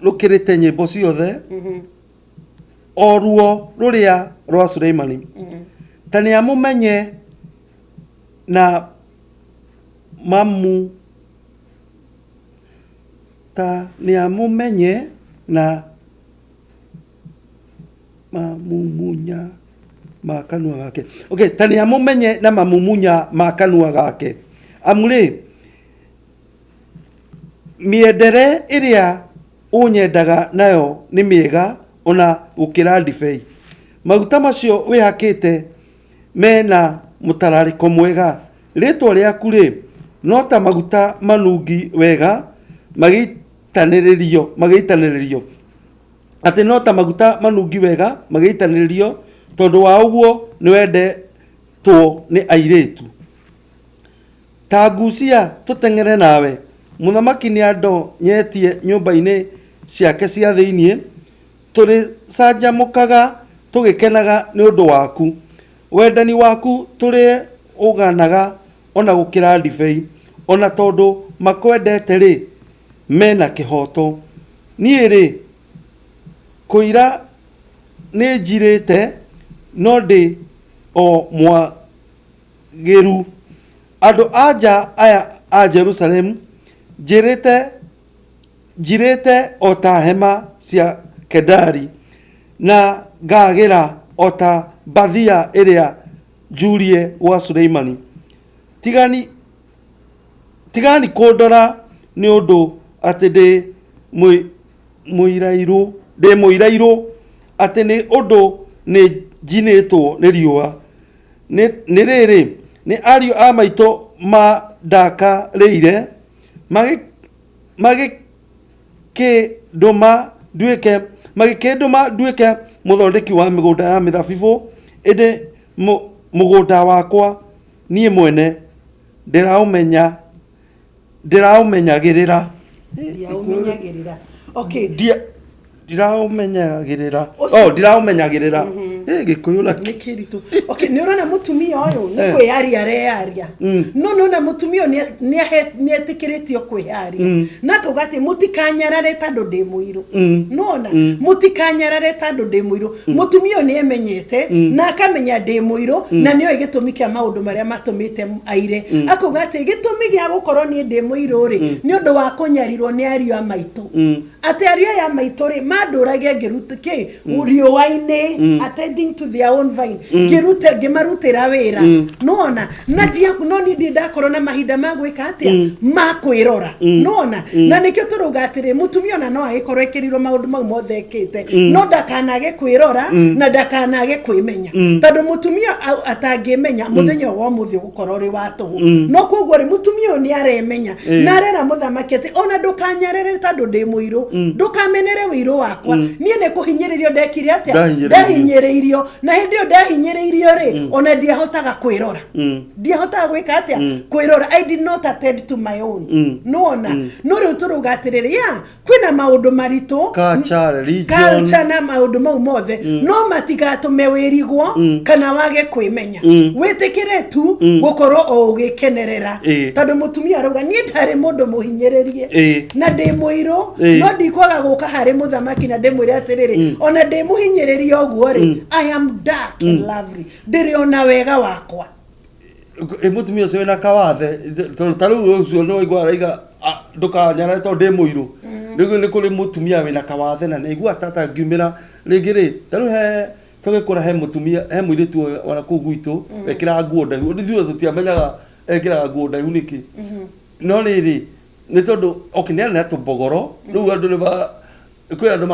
rũkĩrĩte nyĩmbo ciothe, o ruo rũrĩa rwa Suleimani. Ta nĩ amũmenye na mamu ta nĩ amũmenye na mamumunya ma kanua gake. Okay, ta nĩ amũmenye na mamumunya ma kanua gake, amu rĩ, mĩendere ĩrĩa ũnyendaga nayo nĩ mĩega ona gũkĩra ndibei. Maguta macio wĩhakĩte mena mũtararĩko mwega. Rĩtwa rĩaku rĩ, no ta maguta manungi wega magĩitanĩrĩrio, atĩ no ta maguta manungi wega magĩitanĩrĩrio. Tondũ wa ũguo nĩwendetwo nĩ airĩtu. Ta ngucia tũteng'ere nawe. Mũthamaki nĩ andonyetie nyũmba-inĩ ciake cia thĩiniĩ. Tũrĩcanjamũkaga tũgĩkenaga nĩ ũndũ waku. Wendani waku tũrĩ ũganaga ona gũkĩra ndibei. Ona tondũ makwendete rĩ, mena kĩhoto. Niĩ rĩ, kũira nĩ njirĩte, no ndĩ o mwagĩru. Andũ a nja aya a Jerusalemu, njĩrĩte njirĩte o ta hema cia Kedari, na ngagĩra o ta mbathia ĩrĩa njurie gwa Suleimani. Tigani kũndora nĩ ũndũ atĩ ndĩ mũirairũ, ndĩ mũirairũ, atĩ nĩ ũndũ nĩ njinĩtwo nĩ riũa. Nĩ rĩrĩ, nĩ ariũ a maitũ mandakarĩire, magĩkĩndũma nduĩke mũthondeki wa mĩgũnda ya mĩthabibũ, ĩndĩ mũgũnda wakwa niĩ mwene ndĩraũmenyagĩrĩra. Ndiaũmenyagĩrĩra, okay. Ndiraũmenyagĩrĩra. Oh, ndiraũmenyagĩrĩra. Gĩkũyũ na Nĩ kĩritũ. Okay, nĩ ũrona mũtumia ũyũ nĩ kwĩyaria areyaria, no nĩ mũtumia ũyũ nĩ etĩkĩrĩtio kwĩyaria na akauga atĩ mũtikanyarare tondũ ndĩ mũirũ. Nona mũtikanyarare tondũ ndĩ mũirũ. Mũtumia ũyũ nĩ emenyete na akamenya ndĩ mũirũ, na nĩoĩ gĩtũmi kĩa maũndũ marĩa matũmĩte aire. Akauga atĩ gĩtũmi gĩa gũkorwo niĩ ndĩ mũirũ rĩ, nĩ ũndũ wa kũnyarirwo nĩ ariũ a maitũ. Atĩ ariũ aya maitũ rĩ mandũragia ngĩruta kĩ riũa-inĩ, attending to their own vine, ngĩrute ngĩmarutĩra wĩra, nĩwona, na ndia no niĩ ndirĩ ndakorwo na mahinda ma gwĩka atĩa, ma kwĩrora, nĩwona. Na nĩkĩo tũrauga atĩrĩ, mũtumia ona no agĩkorwo ekĩrirwo maũndũ mau mothe ekĩte, no ndakanage kwĩrora na ndakanage kwĩmenya, tondũ mũtumia atangĩmenya, mũthenya wa ũmũthĩ ũgũkorwo ũrĩ wa tũhũ. No koguo rĩ, mũtumia ũyũ nĩ aremenya na arera mũthamaki atĩ ona ndũkanyarere tondũ ndĩ mũirũ, ndũkamenere wĩirũ wakwa. Niĩ nĩ kũhinyĩrĩrio ndekire atĩa? Ndahinyĩrĩirio. Ndahinyĩrĩirio, na hĩndĩ ĩyo ndahinyĩrĩirio rĩ, ona ndiahotaga kwĩrora, ndiahotaga gwĩka atĩa, kwĩrora. I did not attend to my own, nĩwona. No rĩu tũrauga atĩrĩrĩ, ya kwĩna maũndũ maritũ, Culture, religion. Culture na maũndũ mau mothe, no matigatũme wĩrigwo kana wage kwĩmenya. Wĩtĩkĩre tu gũkorwo o ũgĩkenerera, tondũ mũtumia arauga, niĩ ndarĩ mũndũ mũhinyĩrĩrie na ndĩ mũirũ, no ndikwaga gũka harĩ mũthamaki na ndĩmwĩre atĩrĩrĩ, ona ndĩ mũhinyĩrĩrie ũguo rĩ, I am dark and lovely, ndĩrĩ ona wega wakwa. Ĩ mũtumia ũcio wĩna kawathe, tondũ ta rĩu ũcio nĩ waigua araiga, "Ah, ndũkanyarare tondũ ndĩ mũirũ." Rĩu nĩ kũrĩ mũtumia wĩna kawathe na nĩaigua tata ngiumĩra rĩngĩ rĩ, ta rĩu he tũgĩkũra, he mũtumia, he mũirĩtu ona kũu gwitũ wekĩraga nguo ndaihu. Ithuĩ tũtiamenyaga ekĩraga nguo ndaihu nĩkĩ, no rĩrĩ, nĩ tondũ okay, nĩ arĩ na tũmbogoro. Rĩu andũ nĩ ma kwĩ andũ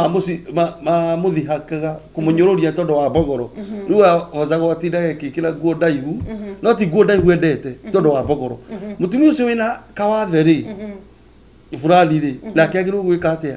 mamũthihakaga kũmũnyũrũria tondũ wa mbogoro. Rĩu ahocagwo atindaga akĩkĩra nguo ndaihu, no ti nguo ndaihu endete, tondũ wa mbogoro. Mũtumia ũcio wĩna kawathe rĩ, fulani rĩ, nake agĩrĩirwo gwĩka atĩa?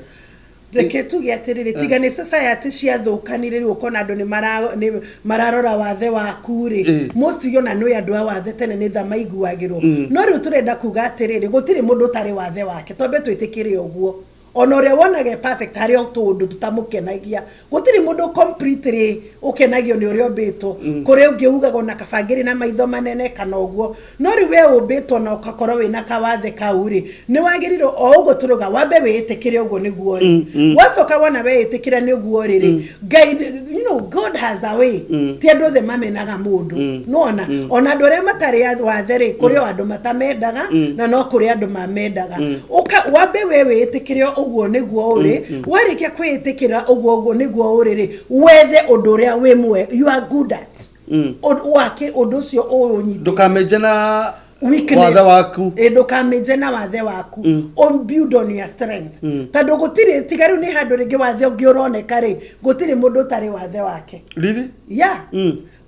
Reke tuge atĩrĩrĩ, tiga nĩ society ciathũkanire, rĩu ũkona andũ nĩ mararora wathe waku rĩ, mostly ona nĩ andũ a wathe tene nĩ tha maiguagĩrwo. No rĩu tũrenda kuga atĩrĩrĩ, gũtirĩ mũndũ ũtarĩ wathe wake. Twambe twĩtĩkĩre ũguo. Ona ũrĩa wonaga e perfect, harĩ o tũũndũ tũtamũkenagia. Gũtirĩ mũndũ completely ũkenagio nĩ ũrĩa ũmbĩtwo. Kũrĩ ũngĩ ugaga ona kaba ngĩrĩ na maitho manene kana ũguo. No rĩu we ũmbĩtwo na ũgakorwo wĩna kawathe kau rĩ, nĩ wagĩrĩirwo o ũguo tũrauga, wambe wĩĩtĩkĩre ũguo nĩguo rĩ. Wacoka wona weĩtĩkĩra nĩ ũguo rĩ rĩ, Ngai, God has a way. Ti andũ othe mamenaga mũndũ, nĩwona. Ona andũ arĩa matarĩ a wathe rĩ, kũrĩ o andũ matamendaga, na no kũrĩ andũ mamendaga. Ũka wambe we wĩĩtĩkĩre ũguo nĩguo ũrĩ. Warĩkia kwĩĩtĩkĩra ũguo nĩguo ũrĩ rĩ, wethe ũndũ ũrĩa wĩ mwe you are good at. Wake ũndũ ũcio ũũnyitĩte. Ndũkamĩnje na Weakness. Wathe waku. Ĩ, ndũkamĩnje na wathe waku. On build on your strength, tondũ gũtirĩ, tiga rĩu nĩ handũ rĩngĩ wathe ũngĩ ũroneka rĩ, gũtirĩ mũndũ ũtarĩ wathe wake. Really? Yeah.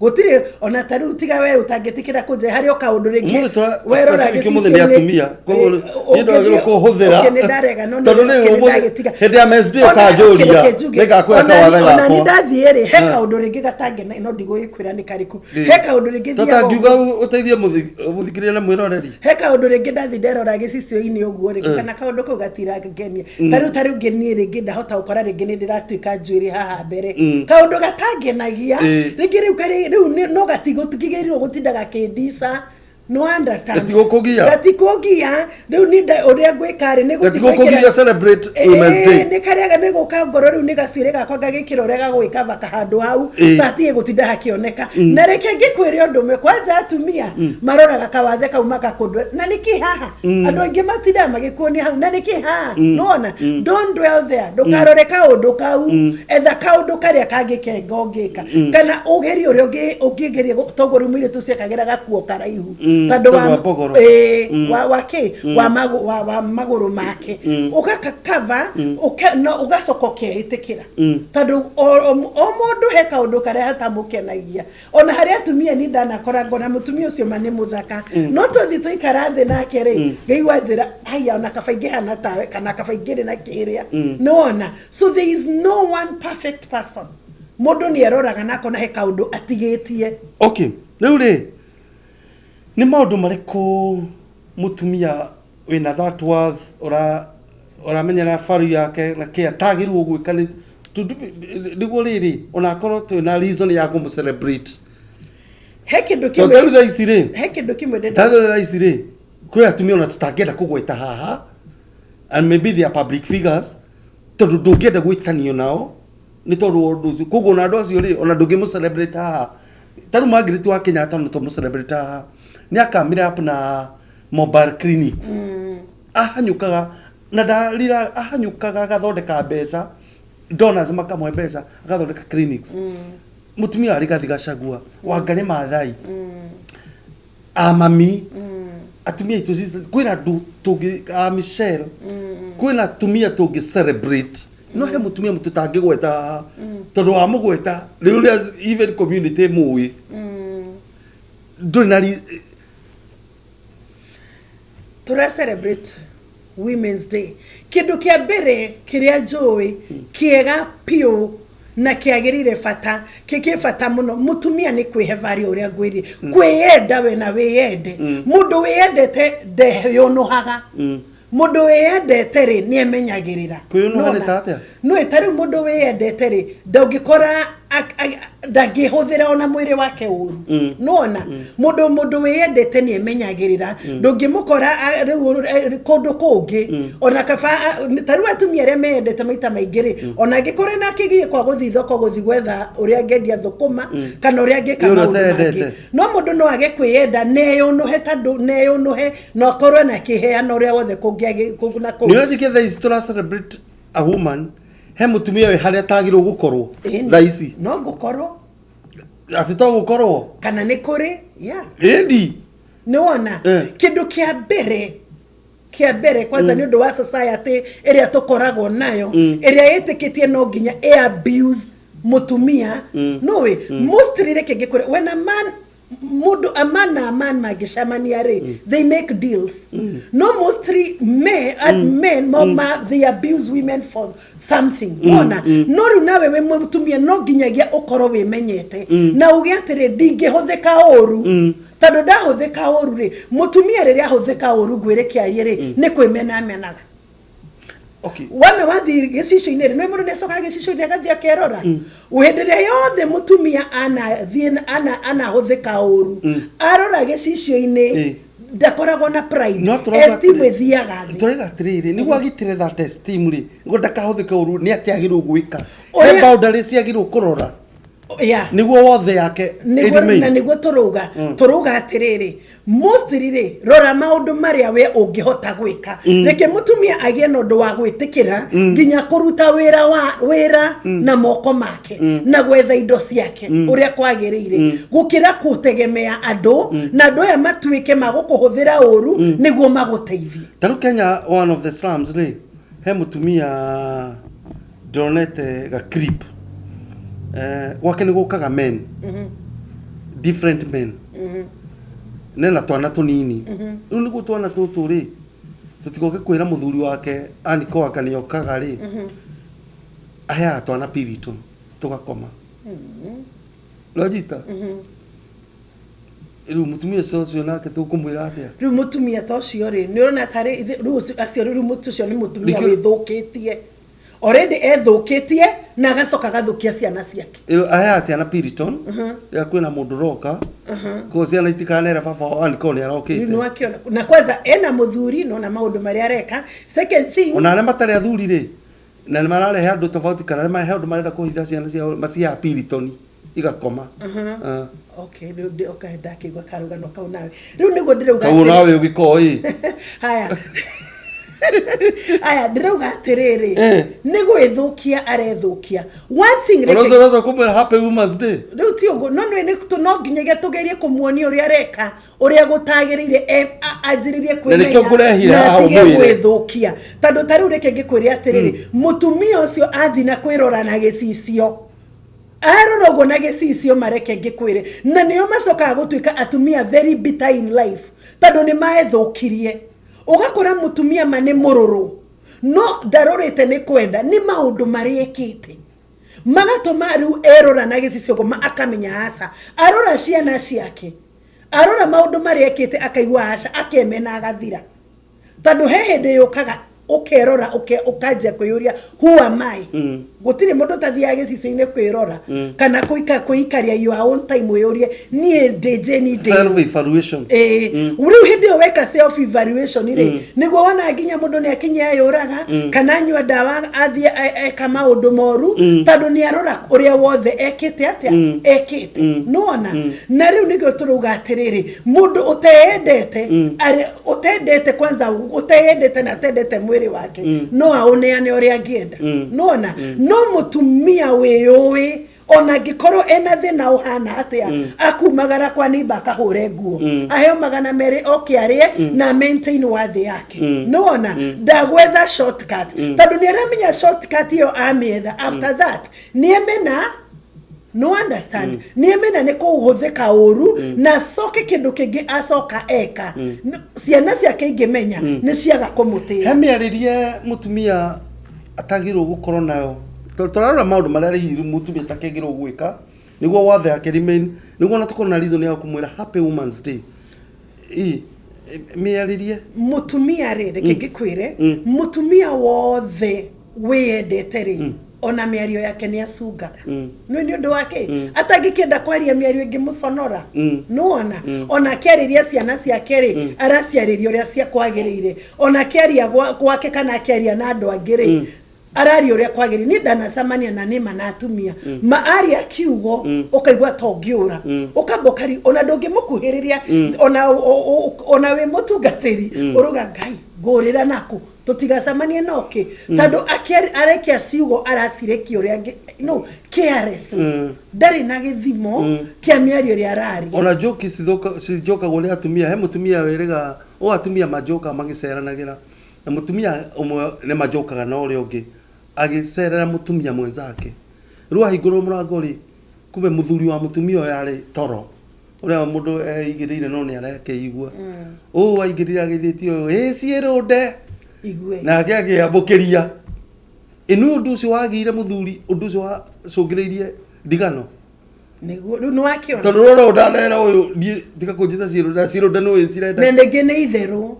Gũtirĩ, ona ta rĩu tiga we ũtangĩtĩkĩra kũnje, harĩ o kaũndũ rĩngĩ Ũmũthĩ werora specific ũmũthĩ nĩ gĩcicio-inĩ. atumia. Koguo Ĩ, niĩ ndwagĩrĩirwo kũhũthĩra. Okay, nĩ ndarega, no Tondũ nĩ rĩu nĩ ũmũthĩ- ndagĩtiga. hĩndĩ ya Men's Day Ona- ũkanjũria, okay, reke njuge. nĩngakwĩra kawathe Ona gakwa. nĩ ndathiĩ rĩ, he kaũndũ rĩngĩ gatangena, no ndigũgĩkwĩra nĩ karĩkũ. He kaũndũ rĩngĩ thiaga Tũtangiuga ũteithie mũthikĩrĩria na mwĩroreri. He kaũndũ rĩngĩ ndathi nderora gĩcicio-inĩ ũguo rĩ, kana kaũndũ kau gatirangenia. Ta rĩu ngenie rĩngĩ ndahota gũkora rĩngĩ nĩ ndĩratuĩka njuĩrĩ haha mbere, kaũndũ gatangenagia. Rĩngĩ rĩu karĩ rĩu no gatigũtigĩrĩrwo gũtinda gakĩndica, no understand? Gatigũkũgia? Gatikũngia. Rĩu niĩ ũrĩa ngwĩka rĩ, nĩ gũthiĩ Gatigũkũgiria celebrate Women's Day. Nĩ karĩa nĩ gũka ngoro rĩu nĩ gacuĩrĩ gakwa ngagĩkĩra ũrĩa gagwĩkava kahandũ hau, gatige gũtinda hakĩoneka. Na reke ngĩkwĩre ũndũ ũmwe, kwanja atumia maroraga kawathe kau makakũndwe na nĩkĩ haha. Andũ aingĩ matindaga magĩkuonia hau na nĩkĩ haha, nĩwona. Don't dwell there. Ndũkarore kaũndũ kau, etha kaũndũ karĩa kangĩkenga ũngĩka, kana ũgerie ũrĩa ũngĩgeria toguo rĩu mũirĩtu ũcio ekagĩra gakuo karaihu tondũ tondũ wa mbogoro. Ĩĩ, wa kĩ wa magũrũ make ũgakakava, no ũgacoka ũkeĩtĩkĩra, tondũ o mũndũ he kaũndũ karĩa hatamũkenagia. Ona harĩ atumia ni ndanakora ngona mũtumia ũcio ma nĩ mũthaka, no tũthiĩ tũikara thĩ nake rĩ, ngaigua njĩra haya, ona kaba ingĩhana tawe, kana kaba ingĩrĩ na kĩrĩa, nĩwona. So there is no one perfect person. Mũndũ nĩ eroraga na akona he kaũndũ atigĩtie. Okay, rĩu rĩ, nĩ maũndũ marĩkũ mũtumia wĩna that worth ũramenyera value yake na kĩ atagĩrĩirwo gwĩka nĩ nĩguo rĩrĩ, ona akorwo twĩna reason ya kũmũ celebrate? He kĩndũ Tondũ kĩmwe rĩu thaa ici rĩ, he kĩndũ kĩmwe ndĩrenda. Ta rĩu thaa ici rĩ, kwĩ atumia ona tũtangĩenda kũgweta haha, and maybe they are public figures, tondũ ndũngĩenda gwĩtanio nao nĩ tondũ wa ũndũ ũcio. Koguo ona andũ acio rĩ, ona ndũngĩmũ celebrate haha. Ta rĩu Margaret wa Kenyatta, no tũmũ celebrate haha, nĩ akamire up na mobile clinics, ahanyũkaga. Na ndarira ahanyũkaga agathondeka mbeca, donors makamũhe mbeca agathondeka clinics. Mũtumia wa Rigathi Gachagua, Wangari Maathai, a mami, atumia aitũ kwĩna andũ tũngĩ, a Michelle, kwĩna atumia tũngĩ celebrate, no he mũtumia tũtangĩgweta haha tondũ wamũgweta rĩu ũrĩa even community mũĩ ndũrĩ na Tũra celebrate Women's Day. Kĩndũ kĩa mbere kĩrĩa njũĩ kĩega piũ na kĩagĩrĩire bata, kĩ bata mũno, mũtumia nĩ kwĩhe value, ũrĩa ngwĩrire, kwĩyenda we na wĩyende. Mũndũ wĩyendete ndeyũnũhaga. Mũndũ wĩyendete rĩ, nĩ emenyagĩrĩra. Kwĩyũnũha nĩ Nĩwona? Ta atĩa? No ta rĩu mũndũ wĩyendete rĩ, ndũngĩkora ndangĩhũthĩra ona mwĩrĩ wake ũru. Nĩwona mũndũ wĩyendete nĩ emenyagĩrĩra, ndũngĩmũkora rĩu kũndũ kũngĩ ona kaba ta rĩu atumia arĩa meyendete maita maingĩ rĩ, ona angĩkorwo na kĩgiĩ kwa gũthiĩ thoko, gũthiĩ gwetha ũrĩa angĩendia thũkũma kana ũrĩa angĩka Nĩ ũrĩa maũndũ mangĩ. ũteyendete. No mũndũ no age kwĩyenda, neyũnũhe, tondũ neyũnũhe na akorwo na kĩheana ũrĩa wothe kũngĩ na Nĩ kũngĩ. Ũrathikia thaa ici tũra celebrate a woman, he mũtumia wĩ harĩa atagĩrĩirwo gũkorwo Ĩni. thaa ici. No ngũkorwo. Atĩ to gũkorwo. Kana nĩ kũrĩ, yeah. Ĩndi. Nĩ wona, kĩndũ kĩa mbere kwanza, nĩ ũndũ wa society ĩrĩa tũkoragwo nayo, ĩrĩa ĩtĩkĩtie no nginya ĩ abuse mũtumia, nũĩ mostly, reke ngĩkwĩre, when a man, mũndũ, a man na a man mangĩcemania rĩ, they make deals. No mostly men, men ma, they abuse women for something. Wona, no rĩu nawe wĩ mũtumia no nginyagia ũkorwo wĩmenyete na uge atĩrĩ, ndingĩhũthĩka ũru, tondũ ndahũthĩka ũru rĩ, mũtumia rĩrĩa ahũthĩka ũru, ngwĩre kĩarie rĩ, nĩ kwĩmena amenaga. Wona wathiĩ gĩcicio-inĩ rĩ, nĩ mũndũ nĩ acokaga gĩcicio-inĩ agathiĩ akerora hĩndĩ ĩrĩa yothe mũtumia anathiĩ anahũthĩka ũru, arora gĩcicio-inĩ, ndakoragwo na pride. No tũrauga Esteem ĩthiaga thĩ. Tũraiga atĩrĩrĩ, nĩguo agitĩre that esteem rĩ, nĩguo ndakahũthĩke ũru, nĩ atĩa agĩrĩirwo gwĩka? He boundaries ciagĩrĩirwo kũrora nĩguo wothe yake Nĩguo ĩremain. Na nĩguo tũrauga atĩrĩrĩ, mostly rĩ, rora maũndũ marĩa we ũngĩhota gwĩka. Reke mũtumia agĩe na ũndũ wa gwĩtĩkĩra nginya kũruta wĩra wa wĩra na moko make na gwetha indo ciake ũrĩa kwagĩrĩire, gũkĩra kũtegemea andũ, na andũ aya matuĩke magũkũhũthĩra ũru nĩguo magũteithie. Ta rĩu Kenya, one of the slums rĩ, he mũtumia ndĩronete ga clip, gwake nĩ gũkaga men, different men, nena twana tũnini. Rĩu nĩguo twana tũtũ rĩ, tũtigoke kwĩra mũthuri wake aniko anga nĩ okaga rĩ, aheaga twana Piriton tũgakoma. Rwanyita rĩu mũtumia ũcio ũcio nake tũkũmwĩra atĩa? Rĩu mũtumia ta ũcio rĩ, nĩ ũrona tarĩ rĩu acio, rĩu mũtu ũcio nĩ mũtumia wĩthũkĩtie already, ethũkĩtie na agacoka agathũkia ciana ciake. Ĩyo aheaga ciana Piriton rĩrĩa kwĩna mũndũ ũroka, koguo ciana itikanere baba wao aniko nĩ Rĩu arokĩte. nĩ wakĩona, na kwanza ena mũthuri, nona maũndũ marĩa areka. Second thing, Ona arĩa matarĩ athuri rĩ, na nĩ mararehe andũ tofauti, kana nĩ marehe andũ marenda kũhitha ciana ciao, maciheaga Piriton igakoma. Ah. Okay, rĩu okay, ndakĩigua karũgano kau nawe rĩu nĩguo ndĩrauga. Kau nawe ũgĩkoĩ. Haya aya, ndĩrauga atĩrĩrĩ, nĩ gwĩthũkia arethũkia. One thing, Ona ũcio ũrenda kũmwĩra Happy Women's Day. Rĩu ti ũguo, no nĩ no nginyagia tũgerie kũmuonia ũrĩa areka, ũrĩa gũtagĩrĩire, anjĩrĩrie Na nĩkĩo ngũrehire na haha atige ũmwĩre. gwĩthũkia, tondũ ta rĩu reke ngĩkwĩre atĩrĩrĩ, mũtumia ũcio athi na kwĩrora na gĩcicio, arora ũguo na gĩcicio, mareke ngĩkwĩre, na nĩo macokaga gũtuĩka atumia very bitter in life, tondũ nĩ maethũkirie. Ũgakora mũtumia ma nĩ mũrũrũ, no ndarorĩte nĩ kwenda, nĩ maũndũ marĩa ekĩte magatũma rĩu erora na gĩcicio ũguo ma akamenya aca. Arora ciana ciake, arora maũndũ marĩa ekĩte, akaigua aca, akemena, agathira, tondũ he hĩndĩ yũkaga ũkerora, ũkanjia kwĩyũria, who am I? Gũtirĩ mũndũ ũtathiaga gĩcicio-inĩ kwĩrora kana kwĩikaria your own time, wĩyũrie, niĩ ndĩ Jane, ndĩ Self evaluation. Ĩĩ, rĩu hĩndĩ ĩyo weka self evaluation rĩ, nĩguo wona nginya mũndũ nĩ akinya eyũraga kana anyua ndawa, athiĩ eka maũndũ moru, tondũ nĩ arora ũrĩa wothe ekĩte, atĩa ekĩte, nĩwona. Na rĩu nĩguo tũrauga atĩrĩrĩ, mũndũ ũteyendete, ũtendete kwanza, ũteyendete na atendete mwĩrĩ. Mwĩrĩ wake no aũneane ũrĩa angĩenda, nona no mũtumia wĩyũĩ, ona angĩkorwo ena thĩna ũhana atĩa, akumagara kwa neighbor akahũre nguo, aheo 200, oke arĩe na maintain wathĩ yake. Nĩwona ndagwetha shortcut, tondũ nĩ aramenya shortcut ĩyo amĩetha, after that nĩ emena, no understand, nĩ emena nĩ kũhũthĩka ũru na acoke kĩndũ kĩngĩ acoka eka. Ciana ciake ingĩmenya nĩ ciaga He kũmũtĩĩa. Mĩarĩrie mũtumia atagĩrĩirwo gũkorwo nayo. Tũrarora maũndũ marĩa hihi mũtumia atakĩagĩrĩirwo gwĩka nĩguo wathe yake remain, nĩguo ona tũkorwo na reason ya kũmwĩra Happy Women's Day. Ĩ mĩarĩrie. Mũtumia rĩ, reke ngĩkwĩre, mũtumia wothe wĩyendete rĩ, ona mĩario yake nĩ acungaga. Nĩ ũndũ wake atangĩkĩenda kwaria mĩario ĩngĩmũconora. Nĩwona ona akĩarĩria ciana ciake rĩ, araciarĩria ũrĩa cia kwagĩrĩire. Ona akĩaria gwake kana akĩaria na andũ angĩ rĩ, araria ũrĩa kwagĩrĩire. Niĩ ndanacemania na nĩma na atumia maaria kiugo ũkaigua ta ũngĩũra, ũkamba ũkari, ona ndũngĩmũkuhĩrĩria, ona wĩ mũtungatĩri, ũruga Ngai ngũrĩra naku tũtigacemanie noke, tondũ arekia ciugo aracirekia ũrĩa no careless, ndarĩ na gĩthimo kĩa mĩario ĩrĩa araria. Ona njoki cinjokagwo nĩ atumia. He mũtumia wĩrĩga o atumia manjokaga magĩceranagĩra, na mũtumia ũmwe nĩ manjokaga na ũrĩa ũngĩ agĩcerera mũtumia mwenzake. Rĩu ahingũrwo mũrango rĩ, kumbe mũthuri wa mũtumia ũyũ arĩ toro ũrĩa mũndũ eigĩrĩire, no nĩ arakĩigua ũũ aingĩrire agĩthĩtie ũyũ ĩ ciĩrũnde. Igue. Nake akĩambũkĩria ĩnu ũndũ ũcio wagĩire mũthuri, ũndũ ũcio wacũngĩrĩirie ndigano. Nĩguo rĩu nĩ wakĩona. Tondũ rora ũndanera ũyũ, niĩ tiga kũnjĩta ciĩrũnda, ciĩrũnda nĩ cirenda. Na ningĩ nĩ itherũ.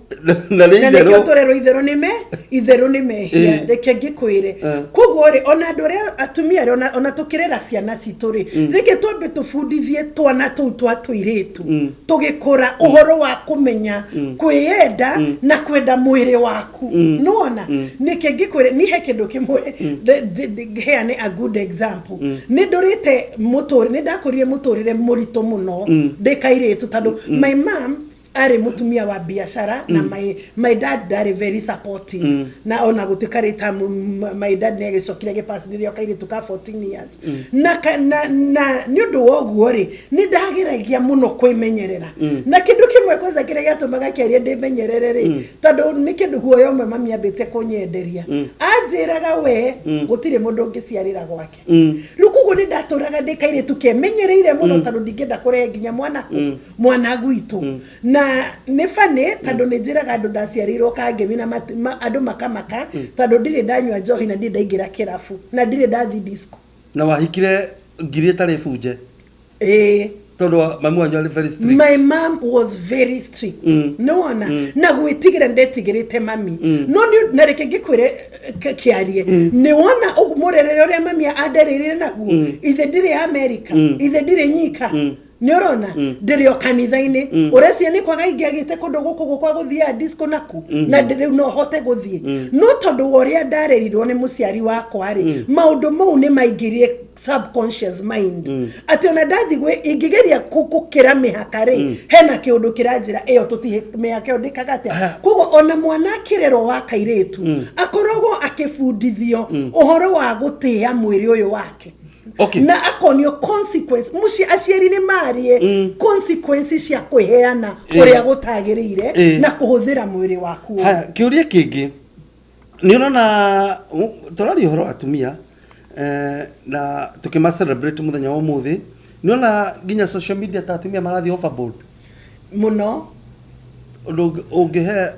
Na nĩ Na nĩkĩo itherũ. tũrerwo itherũ nĩ me itherũ nĩ mehia. Reke ngĩkwĩre, koguo rĩ, ona andũ arĩa atumia arĩa ona tũkĩrera ciana citũ rĩ, reke twambe tũbundithie twana tũu twa tũirĩtu tũgĩkũra ũhoro wa kũmenya kwĩyenda na kwenda mwĩrĩ waku. Nĩwona nĩke ngĩkwĩre, niĩ he kĩndũ kĩmwe heane a good example. Nĩ ndũrĩte mũtũrĩre, nĩ ndakũrire mũtũrĩre mũritũ mũno ndĩ kairĩtu, tondũ my mom arĩ mũtumia wa biacara na my dad ndarĩ very supportive, na ona gũtuĩka rĩ ta my dad nĩ agĩcokire agĩpass rĩrĩa kairĩtu ka 14 years, na nĩ ũndũ wa ũguo rĩ, nĩ ndageragia mũno kwĩmenyerera. Na kĩndũ kĩmwe kwanza kĩrĩa gĩatũmaga kĩaria ndĩmenyerere rĩ, tondũ nĩ kĩndũ guoya ũmwe mami ambĩte kũnyenderia, anjĩraga we gũtirĩ mũndũ ũngĩciarĩra gwake. Rĩu koguo nĩ ndatũraga ndĩ kairĩtu kemenyereire mũno, tondũ ndingĩenda kũrehe nginya mwana kũ mwana gwitũ. Na nĩ bani, tondũ nĩ njĩraga andũ ndaciarĩirwo Kangemi na andũ makamaka, tondũ ndirĩ ndanyua njohi na ndirĩ ndaingĩra kĩrabu na ndirĩ ndathi disco. Na wahikire ngiri ĩtarĩ bunje? Ĩĩ. Tondũ mamu wanyu arĩ very strict. My mom was very strict. Nĩwona na gwĩtigĩra ndetigĩrĩte mami, no nĩ na reke ngĩkwĩre kĩarie, nĩwona ũguo mũrerere ũrĩa mami andereire naguo, ithe ndirĩ America, ithe ndirĩ nyika, nĩ ũrona ndĩrĩ o kanitha-inĩ. Ũrecia nĩ kwaga ingĩagĩte kũndũ gũkũ gũkwa gũthiaga disco naku na rĩu no hote gũthiĩ, no tondũ wa ũrĩa ndarerirwo nĩ mũciari wakwa rĩ, maũndũ mau nĩ maingĩrie subconscious mind, atĩ ona ndathi gwĩ ingĩgeria gũkĩra mĩhaka rĩ, hena kĩũndũ kĩranjĩra ĩyo tũtihe mĩhaka ĩyo ndĩkaga atĩa. Koguo ona mwana akĩrerwo wa kairĩtu akoragwo akĩbundithio ũhoro wa gũtĩĩa mwĩrĩ ũyũ wake na akonio consequence. Muci aciari nĩ marie consequences cia kwĩheana ũrĩa gũtagĩrĩire na kũhũthĩra mwĩrĩ waku ũru. Haya, kĩũria kĩngĩ, nĩ ũrona tũraria ũhoro wa atumia na tũkĩma celebrate mũthenya wa ũmũthĩ, nĩ ũrona nginya social media ta atumia marathiĩ overboard? Mũno. Ũndũ ũngĩhe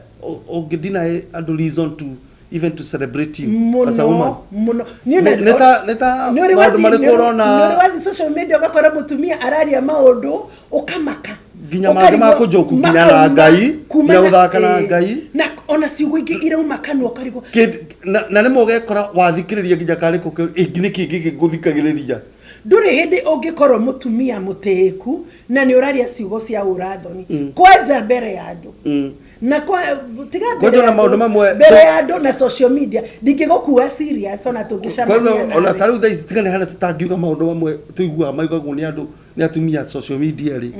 ũngĩ deny andũ reason to even to celebrate you as a woman. Mũno mũno. Nĩ ta Nĩ ũrĩ maũndũ wathiĩ marĩkũ ũrona? Nĩ ũrĩ wathiĩ social media ũgakora mũtumia araria maũndũ ũkamaka. Nginya mangĩ ma kũnjoku nginya na Makauma Ngai, kuma nginya gũthaka na Ngai. Na ona ciugo ingĩ irauma kanua ũkarigwo. Na rĩmwe ũgekora wathikĩrĩria nginya karĩ kũ ĩngĩ nĩ kĩngĩ gĩgũthikagĩrĩria. Ndũrĩ hĩndĩ ũngĩkorwo mũtumia mũtĩĩku na nĩ ũraria ciugo cia ũrathoni kwanja mbere ya andũ na kwa tiga mbere Kwanja ya ona maũndũ andũ, mamwe mbere ya andũ na social media ndingĩgũkua serious ona kwanza tũngĩcemania ona nawe. ta rĩu thaa ici tigane harĩa tũtangiuga maũndũ mamwe tũiguaga maugagwo nĩ andũ, nĩ atumia social media rĩ.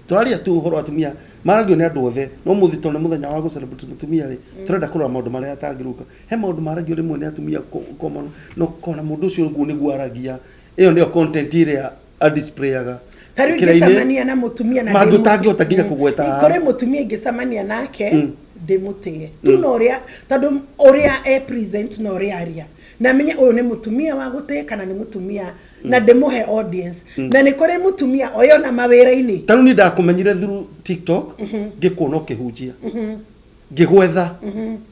Tũraria tu ũhoro wa atumia maragio nĩ andũ othe, no mũthĩ tondũ nĩ mũthenya wa gũ celebrate mũtumia rĩ, tũrenda kũrora maũndũ marĩa atangĩrũka. He maũndũ maragio rĩmwe nĩ atumia common, no kona mũndũ ũcio ũguo nĩguo aragia, ĩyo nĩyo content ĩrĩa a displayaga. Ta rĩu Kĩrĩa-inĩ, ingĩcemania na mũtumia na mangĩ ndĩmũtĩe- ũtangĩhota nginya kũgweta haha. Kũrĩ mũtumia ingĩcemania nake ndĩmũtĩe tu na ũrĩa, tondũ ũrĩa e present na ũrĩa aria, na menye ũyũ nĩ mũtumia wa gũtĩĩka na nĩ mũtumia na ndĩmũhe audience. Na nĩ kũrĩ mũtumia oyo na mawĩra-inĩ. Ta rĩu niĩ ndakũmenyire through TikTok, ngĩkuona ũkĩhunjia, ngĩgwetha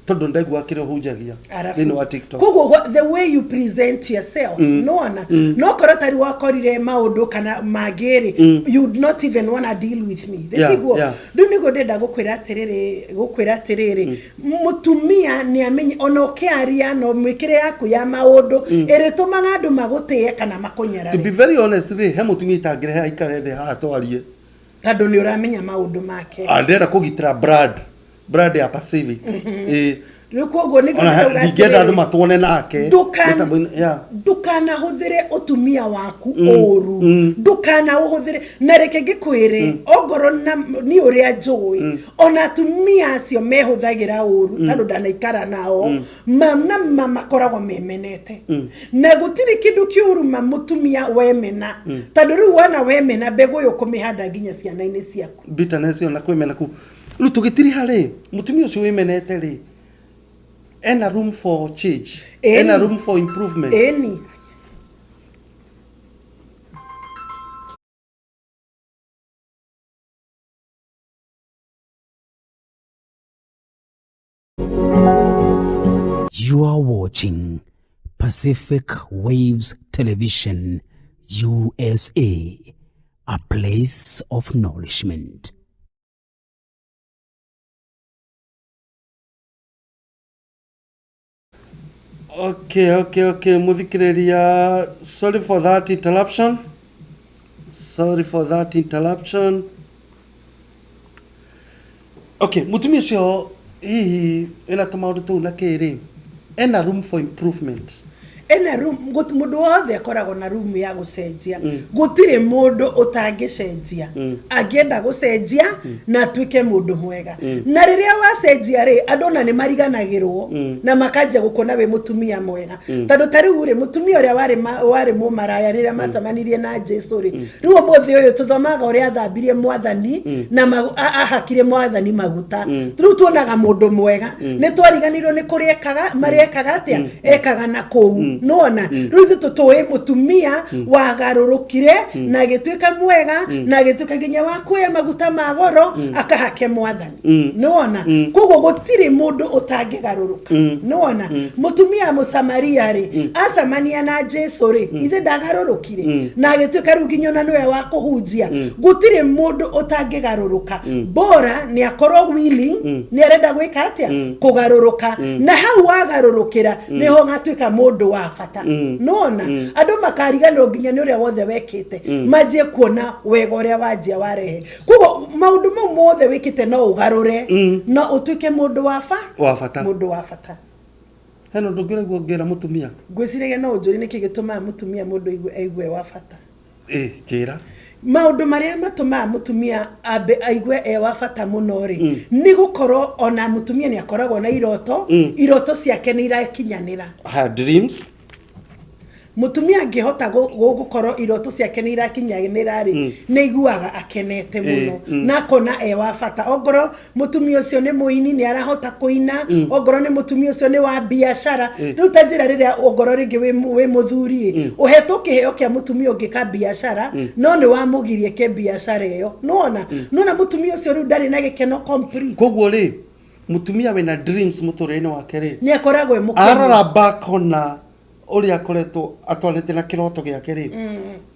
tondũ ndaiguaga kĩrĩa ũhunjagia Arabu. thĩinĩ wa TikTok. Koguo the way you present yourself, nona no korwo tari wakorire maundu kana mangĩ rĩ, you would not even wanna deal with me. Tiguo? Rĩu nĩguo ndĩrenda gũkwĩra atĩrĩrĩ, mũtumia nĩ amenye ona ũkĩaria no mwĩkĩre yaku ya maũndũ ĩrĩtũmaga andũ magũtĩe kana To be makũnyarare. very honest rĩ, he mũtumia itangĩrehe aikare thĩ haha twarie. Tondũ nĩ ũramenya maũndũ make. Ah, ndĩrenda kũgitĩra brand ya Pacific. Ĩĩ. Rĩu koguo nĩguo Ona ndĩrauga ndingĩenda andũ atĩrĩrĩ, matuone nake mĩtambo-inĩ, yeah. Ndũkanahũthĩre ũtumia waku ũru, ndũkanaũhũthĩre. Na reke ngĩkwĩre, ongorwo na niĩ ũrĩa njũĩ, ona atumia acio mehũthagĩra ũru, tondũ ndanaikara nao, ma na ma makoragwo memenete, na gũtirĩ kĩndũ kĩũru ma mũtumia wemena, tondũ rĩu wona wemena, mbegũ ĩyo ũkũmĩhanda nginya ciana-inĩ ciaku. Bitterness ĩyo na kwĩmena kuu. Rĩu tũgĩtiriha rĩ, mũtumia ũcio wĩmenete rĩ, ena room for change? Ĩni. Ena room for improvement? Ĩni. You are watching Pacific Waves Television, USA, a place of nourishment. Okay, muthikiriria, sorry for that interruption. Sorry for that interruption. Okay, mutumia ũcio hihi ĩna tũmaũndũ tũu na kĩrĩ, ena room for improvement? Ena room. Mũndũ wothe akoragwo na room ya gũcenjia. Gũtirĩ mũndũ ũtangĩcenjia angĩenda gũcenjia na atuĩke mũndũ mwega. Na rĩrĩa wacenjia rĩ, andũ ona nĩ mariganagĩrwo na makanjia gũkuona wĩ mũtumia mwega. Tondũ ta rĩu rĩ, mũtumia ũrĩa warĩ mũmaraya, rĩrĩa macemanirie na Jesu rĩ, rĩu ũmũthĩ ũyũ tũthomaga ũrĩa athambirie mwathani na ahakire mwathani maguta. Rĩu tuonaga mũndũ mwega, nĩ twariganĩirwo nĩ kũrĩa ekaga marĩa ekaga atĩa ekaga na kũu. Nona rĩu ithuĩ tũtũĩ mũtumia wagarũrũkire na agĩtuĩka mwega na agĩtuĩka nginya wa kuoya maguta ma goro akahake mwathani. Nĩwona? Koguo gũtirĩ mũndũ ũtangĩgarũrũka. Nĩwona mũtumia mũsamaria rĩ, acemania na Jesu rĩ, ithe ndagarũrũkire na agĩtuĩka rĩu nginya ona nĩwe wa kũhunjia? Gũtirĩ mũndũ ũtangĩgarũrũka, bora nĩ akorwo willing, nĩ arenda gwĩka atĩa, kũgarũrũka. Na hau wagarũrũkĩra nĩho ũgatuĩka mũndũ wa bata. Nona andũ makariganĩrwo nginya nĩ ũrĩa wothe wekĩte, manjie kuona wega ũrĩa wanjia warehe. Koguo maũndũ mau mothe wĩkĩte no ũgarũre no ũtuĩke mũndũ wa ba Wa bata. Mũndũ wa bata. Hena ũndũ ũngĩ ũraigua ũngĩra mũtumia? Ngwĩciragia no ũnjũrie nĩkĩ gĩtũmaga mũtumia mũndũ aigue wa bata. Ĩ, njĩra. Maũndũ marĩa matũmaga mũtumia ambe aigue e wa bata mũno rĩ, nĩ gũkorwo ona mũtumia nĩ akoragwo na iroto, iroto ciake nĩ irakinyanĩra. Her dreams. Mũtumia angĩhota gũkorwo iroto ciake nĩ irakinyanĩra rĩ, nĩ aiguaga akenete mũno na akona e wa bata. Ongorwo mũtumia ũcio nĩ mũini, nĩ arahota kũina. Ongorwo nĩ mũtumia ũcio nĩ wa biacara, rĩu ta njĩra rĩrĩa ongorwo rĩngĩ wĩ mũthuri ĩ, ũhetwo kĩheo kĩa mũtumia ũngĩ ka biacara, no nĩ wamũgirie ke biacara ĩyo, nĩwona mũtumia ũcio rĩu ndarĩ na gĩkeno complete. Koguo rĩ, mũtumia wĩna dreams mũtũrĩre-inĩ wake rĩ, nĩ akoragwo e mũkenu. Arora back ona ũrĩa akoretwo atwarĩte na kĩroto gĩake rĩ,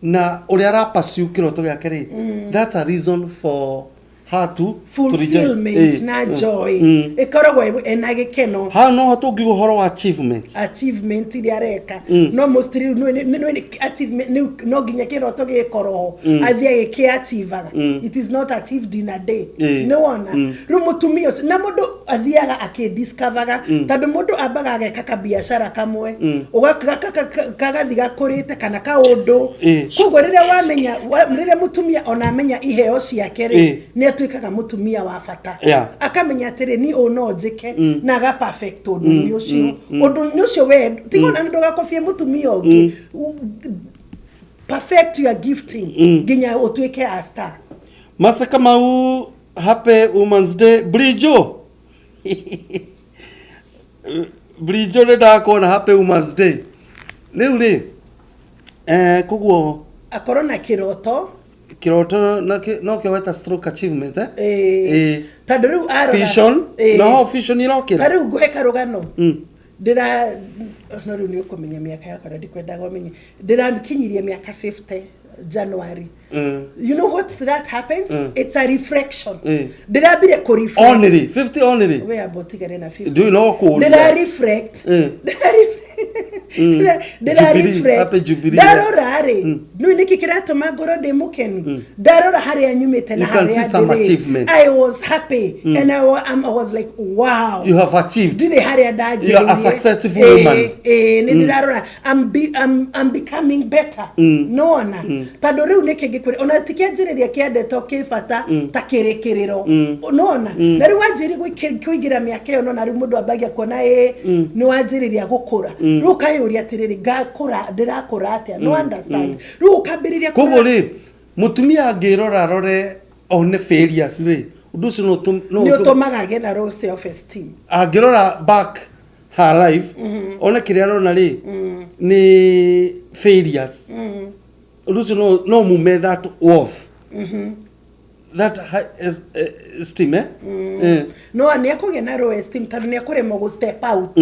na ũrĩa ara pursue kĩroto gĩake rĩ, that's a reason for Her to rejoice. Fulfillment na joy ĩkoragwo ĩna gĩkeno. Haha noho tũngiuga ũhoro wa achievement. Achievement iria areka no mostly rĩu achievement no nginya kĩroto gĩkorwo ho athiĩ agĩkĩ-achievaga. It is not achieved in a day. Nĩ wona rĩu mũtumia ũcio na mũndũ athiaga akĩdiscoveraga, tondũ mũndũ ambaga ageka kabiacara kamwe, kagathi gakũrĩte kana kaũndũ. Koguo rĩrĩa wamenya rĩrĩa mũtumia ona amenya iheo ciake rĩ, nĩ atuĩkaga mũtumia wa bata. Akamenya atĩrĩ, ni ũũ no njĩke, na aga perfect ũndũ-inĩ ũcio, ũndũ-inĩ ũcio we tiga ona ndũgakobie mũtumia ũngĩ. Perfect your gifting nginya ũtuĩke a star. Mercy Kamau, happy Women's Day. Brijo, Brijo, nĩ ndakuona. Happy Women's Day. Rĩu rĩ, koguo akorwo na kĩroto. Kĩroto no kĩo weta stroke achievement, eh? Tondũ rĩu arora Vision. Noho vision ta irokĩra. Rĩu ngũhe karũgano. Ndĩra no rĩu nĩ ũkũmenya mĩaka yakwa na ndikwendaga ũmenye. Ndĩrakinyirie mĩaka 50 January. You know what that happens? It's a reflection. Ndĩrambire kũ reflect. Only 50 only? We amba ũtigane na 50. Ndũĩ no kũũria. Ndĩra reflect. Ndĩra reflect. Ndĩra Jubilee, reflect. happy Jubilee. Ndarora rĩ, nĩ nĩkĩ kĩratũma ngorwo ndĩ mũkenu? Ndarora harĩa nyumĩte na You can harĩa see some ndĩrĩ. achievement. I was happy and I was like, wow. You have achieved. Ndirĩ harĩa ndanjĩrĩirie. You are a successful woman. Ĩĩ, nĩ ndĩrarora I'm becoming better. Nona tondũ rĩu nĩkĩ ngĩkwĩra, ona ti kĩanjĩrĩria kĩa ndeto kĩ bata ta kĩrĩkĩrĩro. Nona na rĩu wanjĩrĩria kũingĩra mĩaka ĩyo, nona rĩu mũndũ ambagia kuona ĩ nĩ wanjĩrĩria gũkũra. Rĩu ũkayũria atĩrĩrĩ, ngakũra, ndĩrakũra atĩa? No understand, rĩu ũkambĩrĩria Koguo rĩ, mũtumia angĩrora rore one failures rĩ, ũndũ ũcio no no nĩ ũtũmaga agĩe na low self esteem. Angĩrora back her life, one kĩrĩa arona rĩ nĩ failures, ũndũ ũcio no mume that worth, that high esteem, eh? No nĩ akũgĩa na low esteem tondũ nĩ akũremwo gũ step out.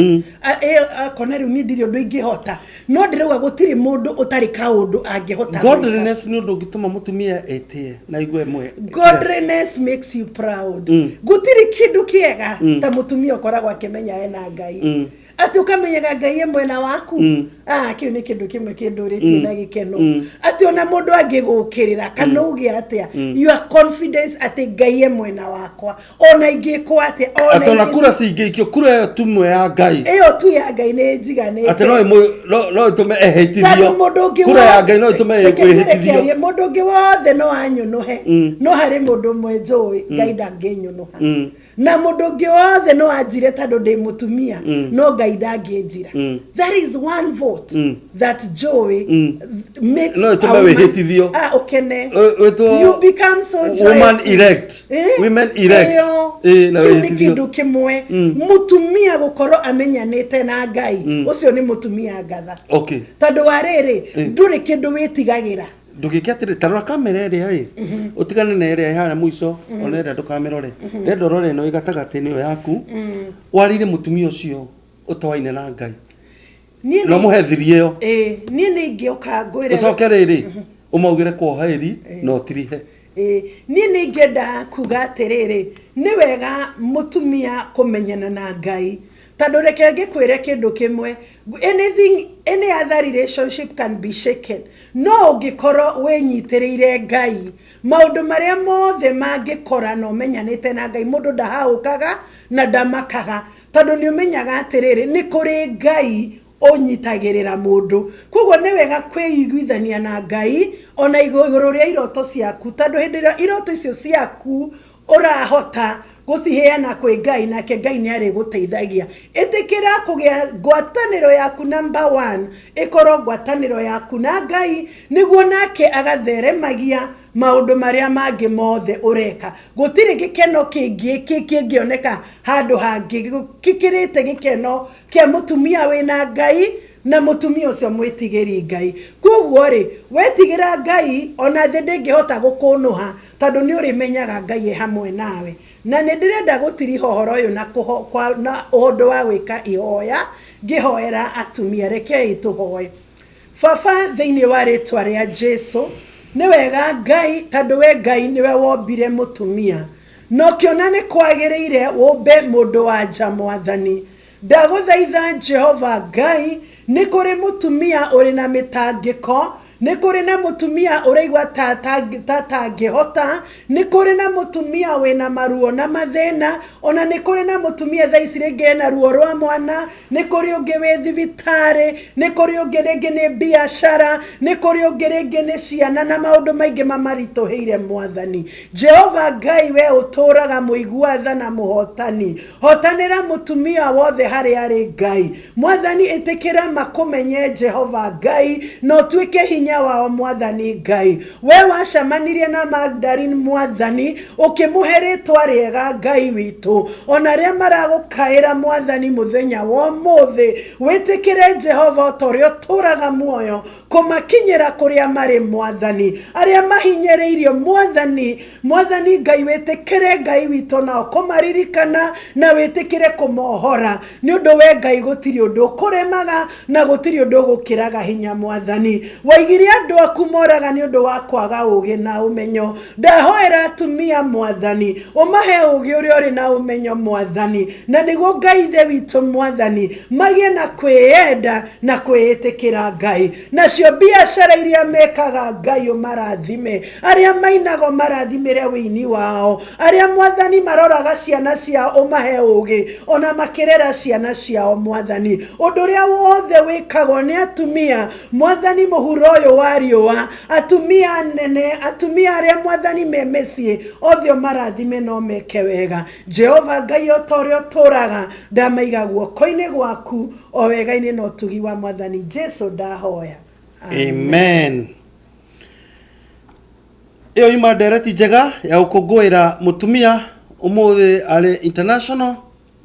Akona rĩu niĩ ndirĩ ũndũ ingĩhota, no ndĩrauga gũtirĩ mũndũ ũtarĩ kaũndũ angĩhota gwĩka. Godliness nĩ ũndũ ũngĩtũma mũtumia etĩe na igue mwe. Godliness makes you proud. Gũtirĩ kĩndũ kĩega ta mũtumia ũkoragwo akĩmenya ena Ngai, atĩ ũkamenyaga Ngai e mwena waku. Ah, kĩu nĩ kĩndũ kĩmwe kĩndũrĩtie na gĩkeno, atĩ ona mũndũ angĩgũkĩrĩra kana uge atĩa, your confidence atĩ Ngai e mwena wakwa, ona ingĩkwo atĩa, ona atĩ ona kura cingĩikio, kura ĩyo tumwe ya Ngai. Ĩyo tu ya Ngai nĩ njiganĩte. Atĩ no ĩtũme Tondũ ehĩtithio. mũndũ ũngĩ Kura ya Ngai no ĩtũme Reke ngwĩre wĩhĩtithio. kĩarie, mũndũ ũngĩ wothe no anyũnũhe, no harĩ mũndũ ũmwe njũĩ Ngai ndangĩnyũnũha, na mũndũ ũngĩ wothe no anjire tondũ ndĩ mũtumia, no Ngai ndangĩnjira. That is one vote that joy makes No ĩtũme a woman- wĩhĩtithio. Ah, ũkene. Wĩtwo You become so woman joyful. erect. Women erect. Ĩyo. Na Kĩu nĩ wĩhĩtithio. kĩndũ kĩmwe mũtumia gũkorwo amenyanĩte na Ngai, ũcio nĩ mũtumia ngatha. Tondũ wa rĩrĩ, ndũrĩ kĩndũ wĩtigagĩra. Ndũgĩke atĩrĩ, tarora kamera ĩrĩa ĩ ũtigane na ĩrĩa ĩ harĩa mũico, ona ĩrĩa ndũkamĩrore, ndenda ũrore ĩno ĩ gatagatĩ, nĩyo yaku. Warĩire mũtumia ũcio ũtoaine na Ngai Niĩ no mũhe thiri ĩyo. Ĩĩ, niĩ nĩ ingĩũka ngwĩre Ũcoke rĩrĩ ũmaugĩre kuoha ĩri na ũtirihe. Ĩĩ, niĩ nĩ ingĩenda kuga atĩrĩrĩ, nĩ wega mũtumia kũmenyana na Ngai, tondũ reke ngĩkwĩre kĩndũ kĩmwe, anything, any other relationship can be shaken, no ũngĩkorwo wĩnyitĩrĩire Ngai, maũndũ marĩa mothe mangĩkora na ũmenyanĩte na Ngai, mũndũ ndahaũkaga na ndamakaga, tondũ nĩ ũmenyaga atĩrĩrĩ, nĩ kũrĩ Ngai ũnyitagĩrĩra mũndũ. Koguo nĩ wega kwĩiguithania na Ngai ona igũrũ rĩa iroto ciaku, tondũ hĩndĩ ĩrĩa iroto icio ciaku ũrahota gũciheana kwĩ Ngai, nake Ngai nĩ arĩgũteithagia. Ĩtĩkĩra kũgĩa ngwatanĩro yaku, number one ĩkorwo ngwatanĩro yaku na Ngai, nĩguo nake agatheremagia maũndũ marĩa mangĩ mothe ũreka. Gũtirĩ gĩkeno kĩngĩ kĩngĩoneka handũ hangĩ gĩkĩrĩte gĩkeno kĩa mũtumia wĩna Ngai na mũtumia ũcio mwĩtigĩri Ngai. Koguo rĩ, wetigĩra Ngai, ona thĩ ndĩngĩhota gũkũnũha, tondũ nĩ ũrĩmenyaga Ngai e hamwe nawe. Na nĩ ndĩrenda gũtiriha ũhoro ũyũ na na ũndũ wa gwĩka ihoya, ngĩhoera atumia. Rekei tũhoe. Baba, thĩinĩ wa rĩtwa rĩa Jesu, Nĩ wega Ngai, tondũ we Ngai nĩwe wombire mũtumia, na ũkĩona nĩ kwagĩrĩire wũmbe mũndũ wa nja Mwathani. Ndagũthaitha Jehova Ngai, nĩ kũrĩ mũtumia ũrĩ na mĩtangĩko, nĩ kũrĩ na mũtumia ũraigua ta atangĩhota, nĩ kũrĩ na mũtumia wĩna maruo na mathĩna, ona nĩ kũrĩ na mũtumia thaa ici rĩngĩ ena ruo rwa mwana, nĩ kũrĩ ũngĩ wĩ thibitarĩ, nĩ kũrĩ ũngĩ rĩngĩ nĩ biacara, nĩ kũrĩ ũngĩ rĩngĩ nĩ ciana na maũndũ maingĩ mamaritũhĩire Mwathani. Jehova Ngai, we ũtũũraga mũigua tha na mũhotani, hotanĩra mũtumia wothe harĩa arĩ Ngai. Mwathani, ĩtĩkĩra makũmenye Jehova Ngai, na ũtuĩke hinya wao Mwathani Ngai. We wacemanirie na Magdalene Mwathani, ũkĩmũhe rĩtwa rĩega Ngai witũ, ona arĩa maragũkaĩra Mwathani mũthenya wa ũmũthĩ, wĩtĩkĩre Jehova o ta ũrĩa ũtũũraga muoyo, kũmakinyĩra kũrĩa marĩ Mwathani. Arĩa mahinyĩrĩirio Mwathani, Mwathani Ngai, wĩtĩkĩre Ngai witũ nao kũmaririkana na wĩtĩkĩre kũmohora, nĩ ũndũ we Ngai gũtirĩ ũndũ ũkũremaga na gũtirĩ ũndũ ũgũkĩraga hinya Mwathani. Waigire andũ aku moraga nĩ ũndũ wa kwaga ũũgĩ na ũmenyo. Ndahoera atumia Mwathani, ũmahe ũũgĩ ũrĩa ũrĩ na ũmenyo Mwathani, na nĩguo Ngai Ithe witũ Mwathani magĩe na kwĩyenda na kwĩĩtĩkĩra Ngai. Nacio biacara iria mekaga Ngai ũmarathime, arĩa mainaga ũmarathimĩre wĩini wao, arĩa Mwathani maroraga ciana ciao ũmahe ũũgĩ ona makĩrera ciana ciao Mwathani. Ũndũ ũrĩa wothe wĩkagwo nĩ atumia Mwathani, mũhuro ũyũ wa riũa, atumia anene, atumia arĩa Mwathani me mĩciĩ, othe ũmarathime no meke wega. Jehova Ngai, o ta ũrĩa ũtũũraga, ndamaiga guoko-inĩ gwaku, o wega-inĩ na ũtugi wa Mwathani Jesu ndahoya. Amen. Ĩyo yuma ndereti njega ya gũkũngũĩra mũtumia ũmũthĩ arĩ International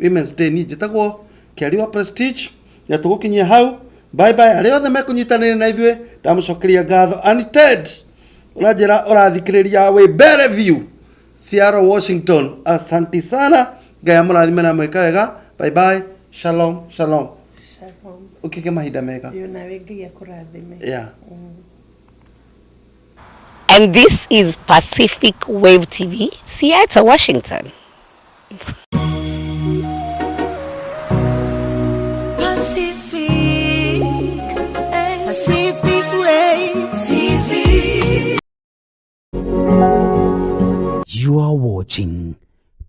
Women's Day. Niĩ njĩtagwo Kĩari wa Prestige na tũgũkinyia hau. Bye bye arĩa othe mekũnyitanĩra na ithuĩ, ndamũcokeria ngatho. Anited ũranjĩra ũrathikĩrĩria wĩ Bellevue, Seattle, Washington. Asante sana, Ngai amũrathime na mwĩka wega. Bye bye, shalom shalom. Shalom. Ũkĩge mahinda mega. Ĩyo nawe Ngai akũrathime. Yeah. And this is Pacific Wave TV, Seattle, Washington. Pacific, Pacific Wave TV. You are watching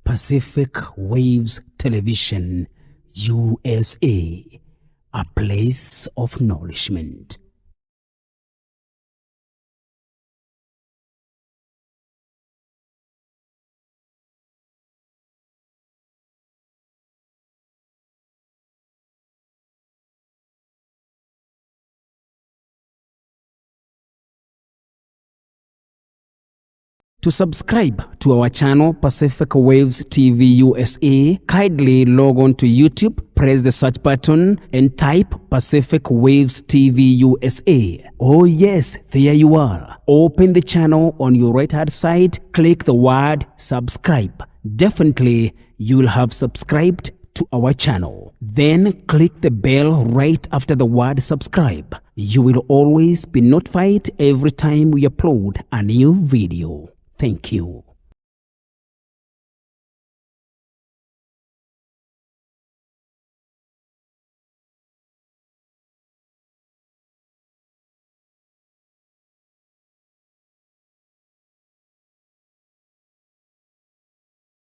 Pacific Waves Television, USA, a place of nourishment. To subscribe to our channel Pacific Waves TV USA, kindly log on to YouTube, press the search button and type Pacific Waves TV USA. Oh yes, there you are. Open the channel on your right hand side, click the word subscribe. Definitely you will have subscribed to our channel. Then click the bell right after the word subscribe. You will always be notified every time we upload a new video. Thank you.